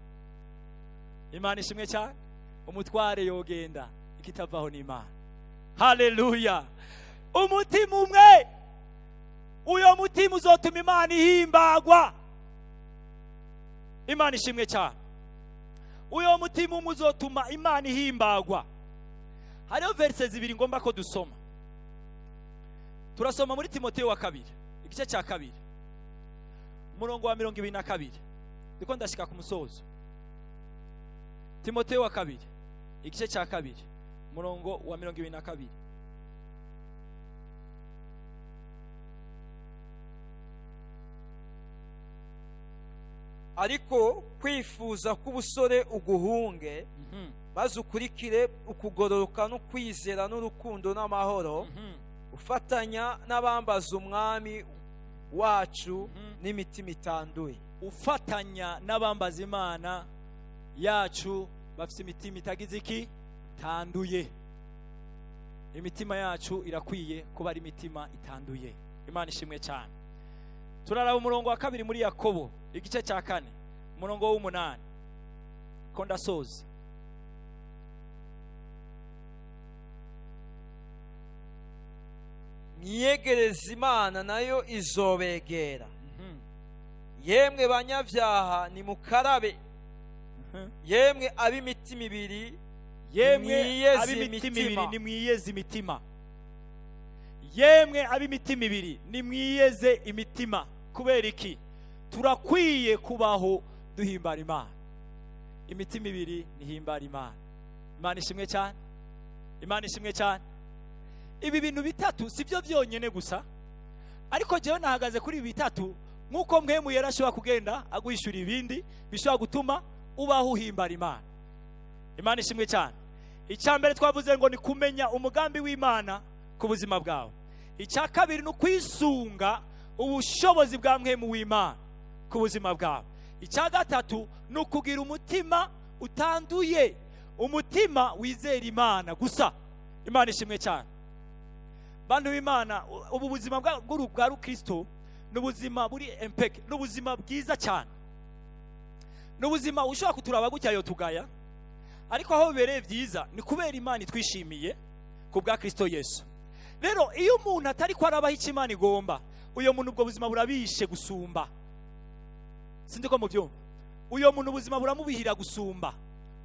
Imana ishimwe cyane. Umutware yogenda, ikitavaho ni Imana. Haleluya. Umutima umwe, uyo mutima uzotuma Imana ihimbagwa. Imana ishimwe cyane. Uyo mutima umwe uzotuma Imana ihimbagwa. Hariho versets zibiri ngomba ko dusoma. Turasoma muri Timoteyo wa kabiri, igice cya 2, umurongo wa 22. Ndiko ndashika ku musozo. Timoteyo wa kabiri, igice cya 2, umurongo wa 22. Ariko kwifuza k'ubusore uguhunge, maze ukurikire ukugororoka no kwizera n'urukundo n'amahoro, ufatanya n'abambaza umwami wacu n'imitima itanduye. Ufatanya n'abambaza Imana yacu bafite imitima itagize iki? Tanduye. Imitima yacu irakwiye kuba ari imitima itanduye. Imana ishimwe cyane. Turaraba umurongo wa 2 muri Yakobo, igice cya 4, umurongo w'8. Ko ndasoza. Mwiyegereze Imana nayo izobegera. Yemwe banyabyaha nimukarabe. Yemwe ab'imitima ibiri, yemwe ab'imitima ibiri nimwiyeze imitima. Yemwe ab'imitima ibiri nimwiyeze imitima. Kubera iki? Turakwiye kubaho duhimbara Imana. Imitima ibiri nihimbara Imana. Imana ishimwe cyane. Imana ishimwe cyane. Ibi bintu bitatu sibyo byonyene gusa, ariko jewe nahagaze kuri ibi bitatu nkuko Mpwemu Yera ashobora kugenda aguhishura ibindi bishobora gutuma ubaho uhimbara Imana. Imana ishimwe cyane. Icya mbere twavuze ngo ni kumenya umugambi w'Imana ku buzima bwawe. Icya kabiri ni ukwisunga ubushobozi bwa Mpwemu w'Imana ku buzima bwawe. Icya gatatu ni ukugira umutima utanduye, umutima wizera Imana gusa. Imana ishimwe cyane. Bantu b'Imana, ubu buzima bwa Kristo ni ubuzima buri empeke, ni ubuzima bwiza cyane, ni ubuzima ushobora kuturaba gutya yo tugaya, ariko aho bibereye byiza ni kubera Imana itwishimiye ku bwa Kristo Yesu. Rero iyo umuntu atari ko arabaho icyo Imana igomba, uyo muntu ubwo buzima burabishe gusumba. Sindi ko mubyumva. Uyo muntu ubuzima buramubihira gusumba.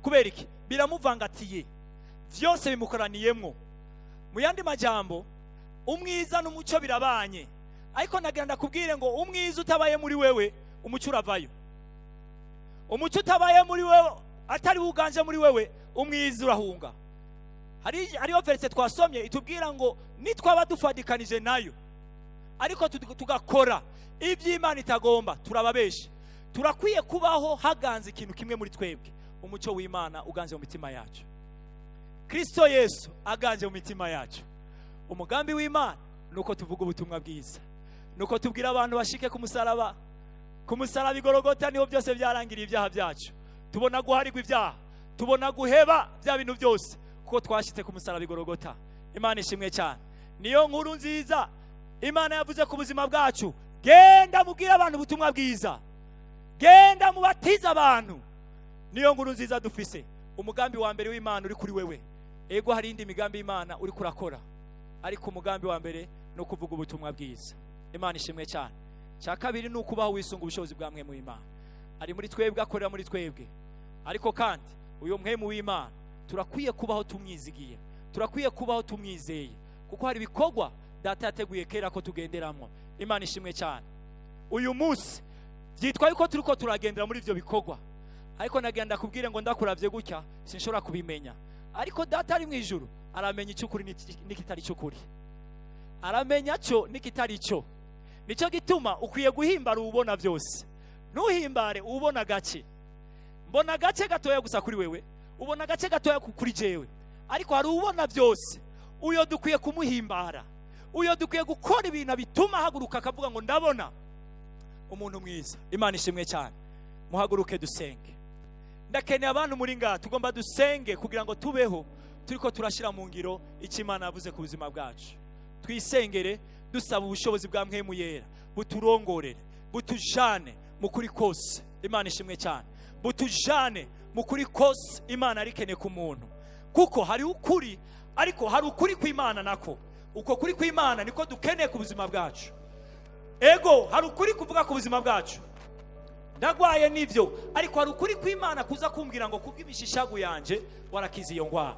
Kubera iki? Biramuvangatiye, byose bimukoraniyemwo. Mu yandi majambo, umwiza n'umucyo birabanye. Ariko nagira ndakubwire ngo umwiza utabaye muri wewe, umucyo uravayo. Umucyo utabaye muri wewe, atari uganje muri wewe, umwiza urahunga. Hariyo verse twasomye itubwira ngo nitwaba dufadikanije nayo, ariko tugakora iby'Imana itagomba, turababesha. Turakwiye kubaho haganze ikintu kimwe muri twebwe, umucyo w'Imana uganze mu mitima yacu. Kristo Yesu aganje mu mitima yacu. Umugambi w'Imana nuko tuvuga ubutumwa bwiza, nuko tubwira abantu bashike ku musaraba. Ku musaraba igorogota niho byose byarangiriye ibyaha byacu. Tubona guharigwa ibyaha, tubona guheba bya bintu byose kuko twashitse ku musaraba igorogota. Imana ishimwe cyane. Niyo nkuru nziza Imana yavuze ku buzima bwacu. Genda mubwire abantu ubutumwa bwiza, genda mubatize abantu. Niyo nkuru nziza dufise. Umugambi wa mbere w'Imana uri kuri wewe. Ego hari indi migambi y'Imana uri kurakora, ariko umugambi wa mbere no kuvuga ubutumwa bwiza. Imana ishimwe cyane. Cya kabiri ni ukubaho wisunga ubushobozi bwa Mpwemu w'Imana. Ari muri twebwe, akorera muri twebwe. Ariko kandi uyo Mpwemu w'Imana turakwiye kubaho tumwizigiye, turakwiye kubaho tumwizeye, kuko hari ibikorwa Data yateguye kera ko tugenderamo. Imana ishimwe cyane. Uyu munsi byitwa yuko turiko turagendera muri ivyo bikorwa, ariko nagenda kubwire ngo ndakuravye gutya sinshobora kubimenya. Ariko Data ari mu ijuru aramenya icyukuri n'ikitari cyukuri, aramenya cyo n'ikitari cyo. Nicyo gituma ukwiye guhimbara ubona byose, ntuhimbare ubona gace. Mbona gace gatoya gusa kuri wewe, ubona gace gatoya kuri jewe, ariko hari ubona byose. Uyo dukwiye kumuhimbara, uyo dukwiye gukora ibintu bituma haguruka akavuga ngo ndabona umuntu mwiza. Imana ishimwe cyane. Muhaguruke dusenge. Ndakeneye abantu muri ngaha tugomba dusenge kugira ngo tubeho turiko turashira mu ngiro icyo Imana yavuze ku buzima bwacu. Twisengere dusaba ubushobozi bwa Mpwemu Yera buturongorere, butujane mu kuri kose. Imana ishimwe cyane. Butujane mu kuri kose Imana arikeneye ku muntu, kuko hari ukuri, ariko hari ukuri kw'Imana nako. Uko kuri kw'Imana niko dukeneye ku buzima bwacu. Ego hari ukuri kuvuga ku buzima bwacu, ndagwaye nivyo, ariko hari ukuri kw'Imana kuza kumbwira ngo kubw'imishishagu yanje warakize iyo ngwara.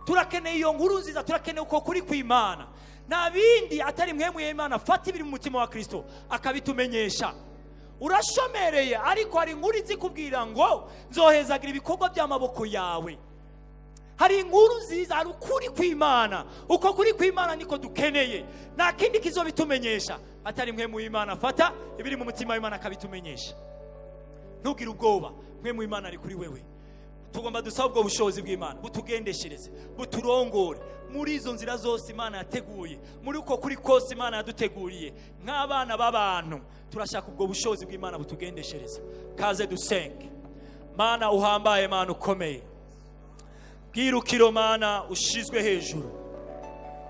Turakeneye iyo nkuru nziza, turakeneye uko kuri kw'Imana. Nta bindi atari Mpwemu y'Imana afata ibiri mu mutima wa Kristo akabitumenyesha. Urashomereye, ariko hari inkuru izikubwira ngo nzohezagira ibikorwa by'amaboko yawe. Hari inkuru nziza, hari ukuri kw'Imana. Uko kuri kw'Imana niko dukeneye. Nta kindi kizobitumenyesha atari Mpwemu y'Imana afata ibiri mu mutima w'Imana akabitumenyesha. Ntugire ubwoba, Mpwemu y'Imana ari kuri wewe. Tugomba dusaba ubwo bushobozi bw'Imana butugendeshereze, buturongore muri izo nzira zose Imana yateguye, muri uko kuri kose Imana yaduteguriye nk'abana b'abantu. Turashaka ubwo bushobozi bw'Imana butugendeshereza. Kaze dusenge. Mana uhambaye, Mana ukomeye, bwirukiro, Mana ushizwe hejuru,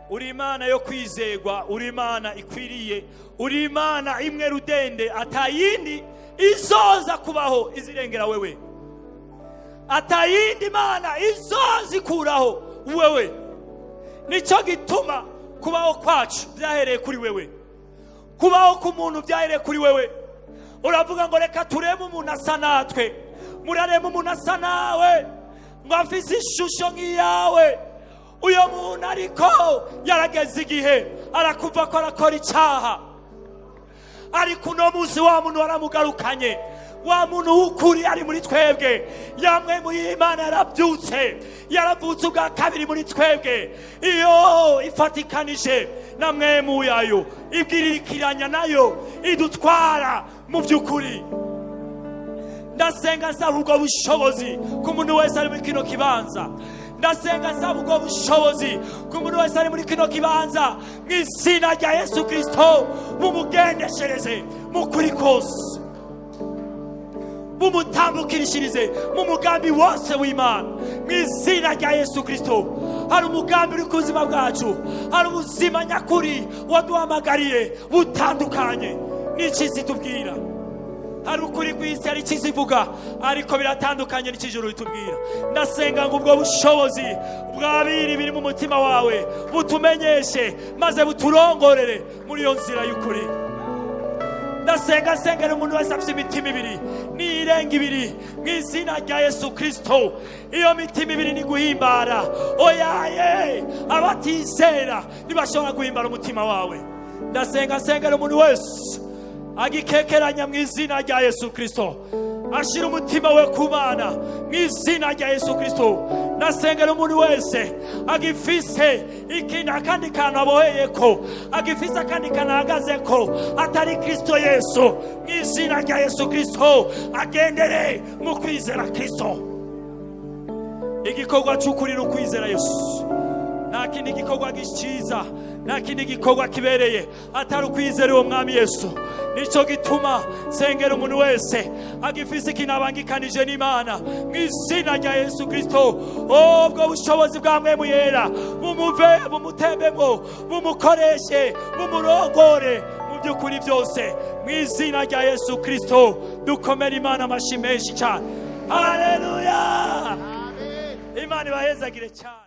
uri Imana yo kwizegwa, uri Imana ikwiriye, uri Imana imwe rudende, atayindi izoza kubaho izirengera wewe, atayindi Mana izoza ikuraho wewe. Nicyo gituma kubaho kwacu byahereye kuri wewe, kubaho k'umuntu byahereye kuri wewe. Uravuga ngo reka turebe umuntu asa natwe. Murarema umuntu asa nawe, ngo afise ishusho nk'iyawe. Uyo muntu ariko yarageze igihe arakuva ko arakora icyaha, ariko uno munsi wa muntu waramugarukanye, wa muntu w'ukuri ari muri twebwe. Yamwe muri Imana yarabyutse, yaravutse ubwa kabiri muri twebwe. Iyo ifatikanije na Mpwemu yayo, ibwiririkiranya nayo, idutwara mu by'ukuri. Ndasenga nsaba ubwo bushobozi ku muntu wese ari muri kino kibanza. Ndasenga nsaba ubwo bushobozi ku muntu wese ari muri kino kibanza, mu izina rya Yesu Kristo, bumugendeshereze mu kuri kose, bumutambukirishirize mu mugambi wose w'Imana, mu izina rya Yesu Kristo. Hari umugambi uri ku buzima bwacu, hari ubuzima nyakuri waduhamagariye butandukanye n'icisi tubwira. Hari ukuri ku isi, hari icisi ivuga, ariko biratandukanye n'ikijuru bitubwira. Ndasenga ngo ubwo bushobozi bw'abiri biri mu mutima wawe butumenyeshe, maze buturongorere muri iyo nzira y'ukuri. Ndasenga sengera umuntu wese afite imitima ibiri n'irenga ibiri, mu izina rya Yesu Kristo. Iyo mitima ibiri ni guhimbara oyaye, abatizera ntibashobora guhimbara umutima wawe. Ndasenga sengera umuntu wese agikekeranya, mu izina rya Yesu Kristo, ashira umutima we ku Mana, mu izina rya Yesu Kristo. Ndasengera umuntu wese agifise ikintu, akandi kantu aboheyeko, agifise akandi kantu ahagazeko atari Kristo Yesu, mu izina rya Yesu Kristo, agendere mu kwizera Kristo. Igikorwa cy'ukuri ni ukwizera Yesu. Nta kindi gikorwa cyiza, nta kindi gikorwa kibereye atari ukwizera uwo Mwami Yesu. Nicyo gituma sengera umuntu wese agifise ikintu abangikanije n'Imana, mu izina rya Yesu Kristo, ubwo bushobozi bwa Mpwemu Yera bumuve, bumutembemo, bumukoreshe, bumurongore mu by'ukuri byose, mu izina rya Yesu Kristo. Dukomere Imana amashyi menshi cyane. Haleluya! Imana ibahezagire cyane.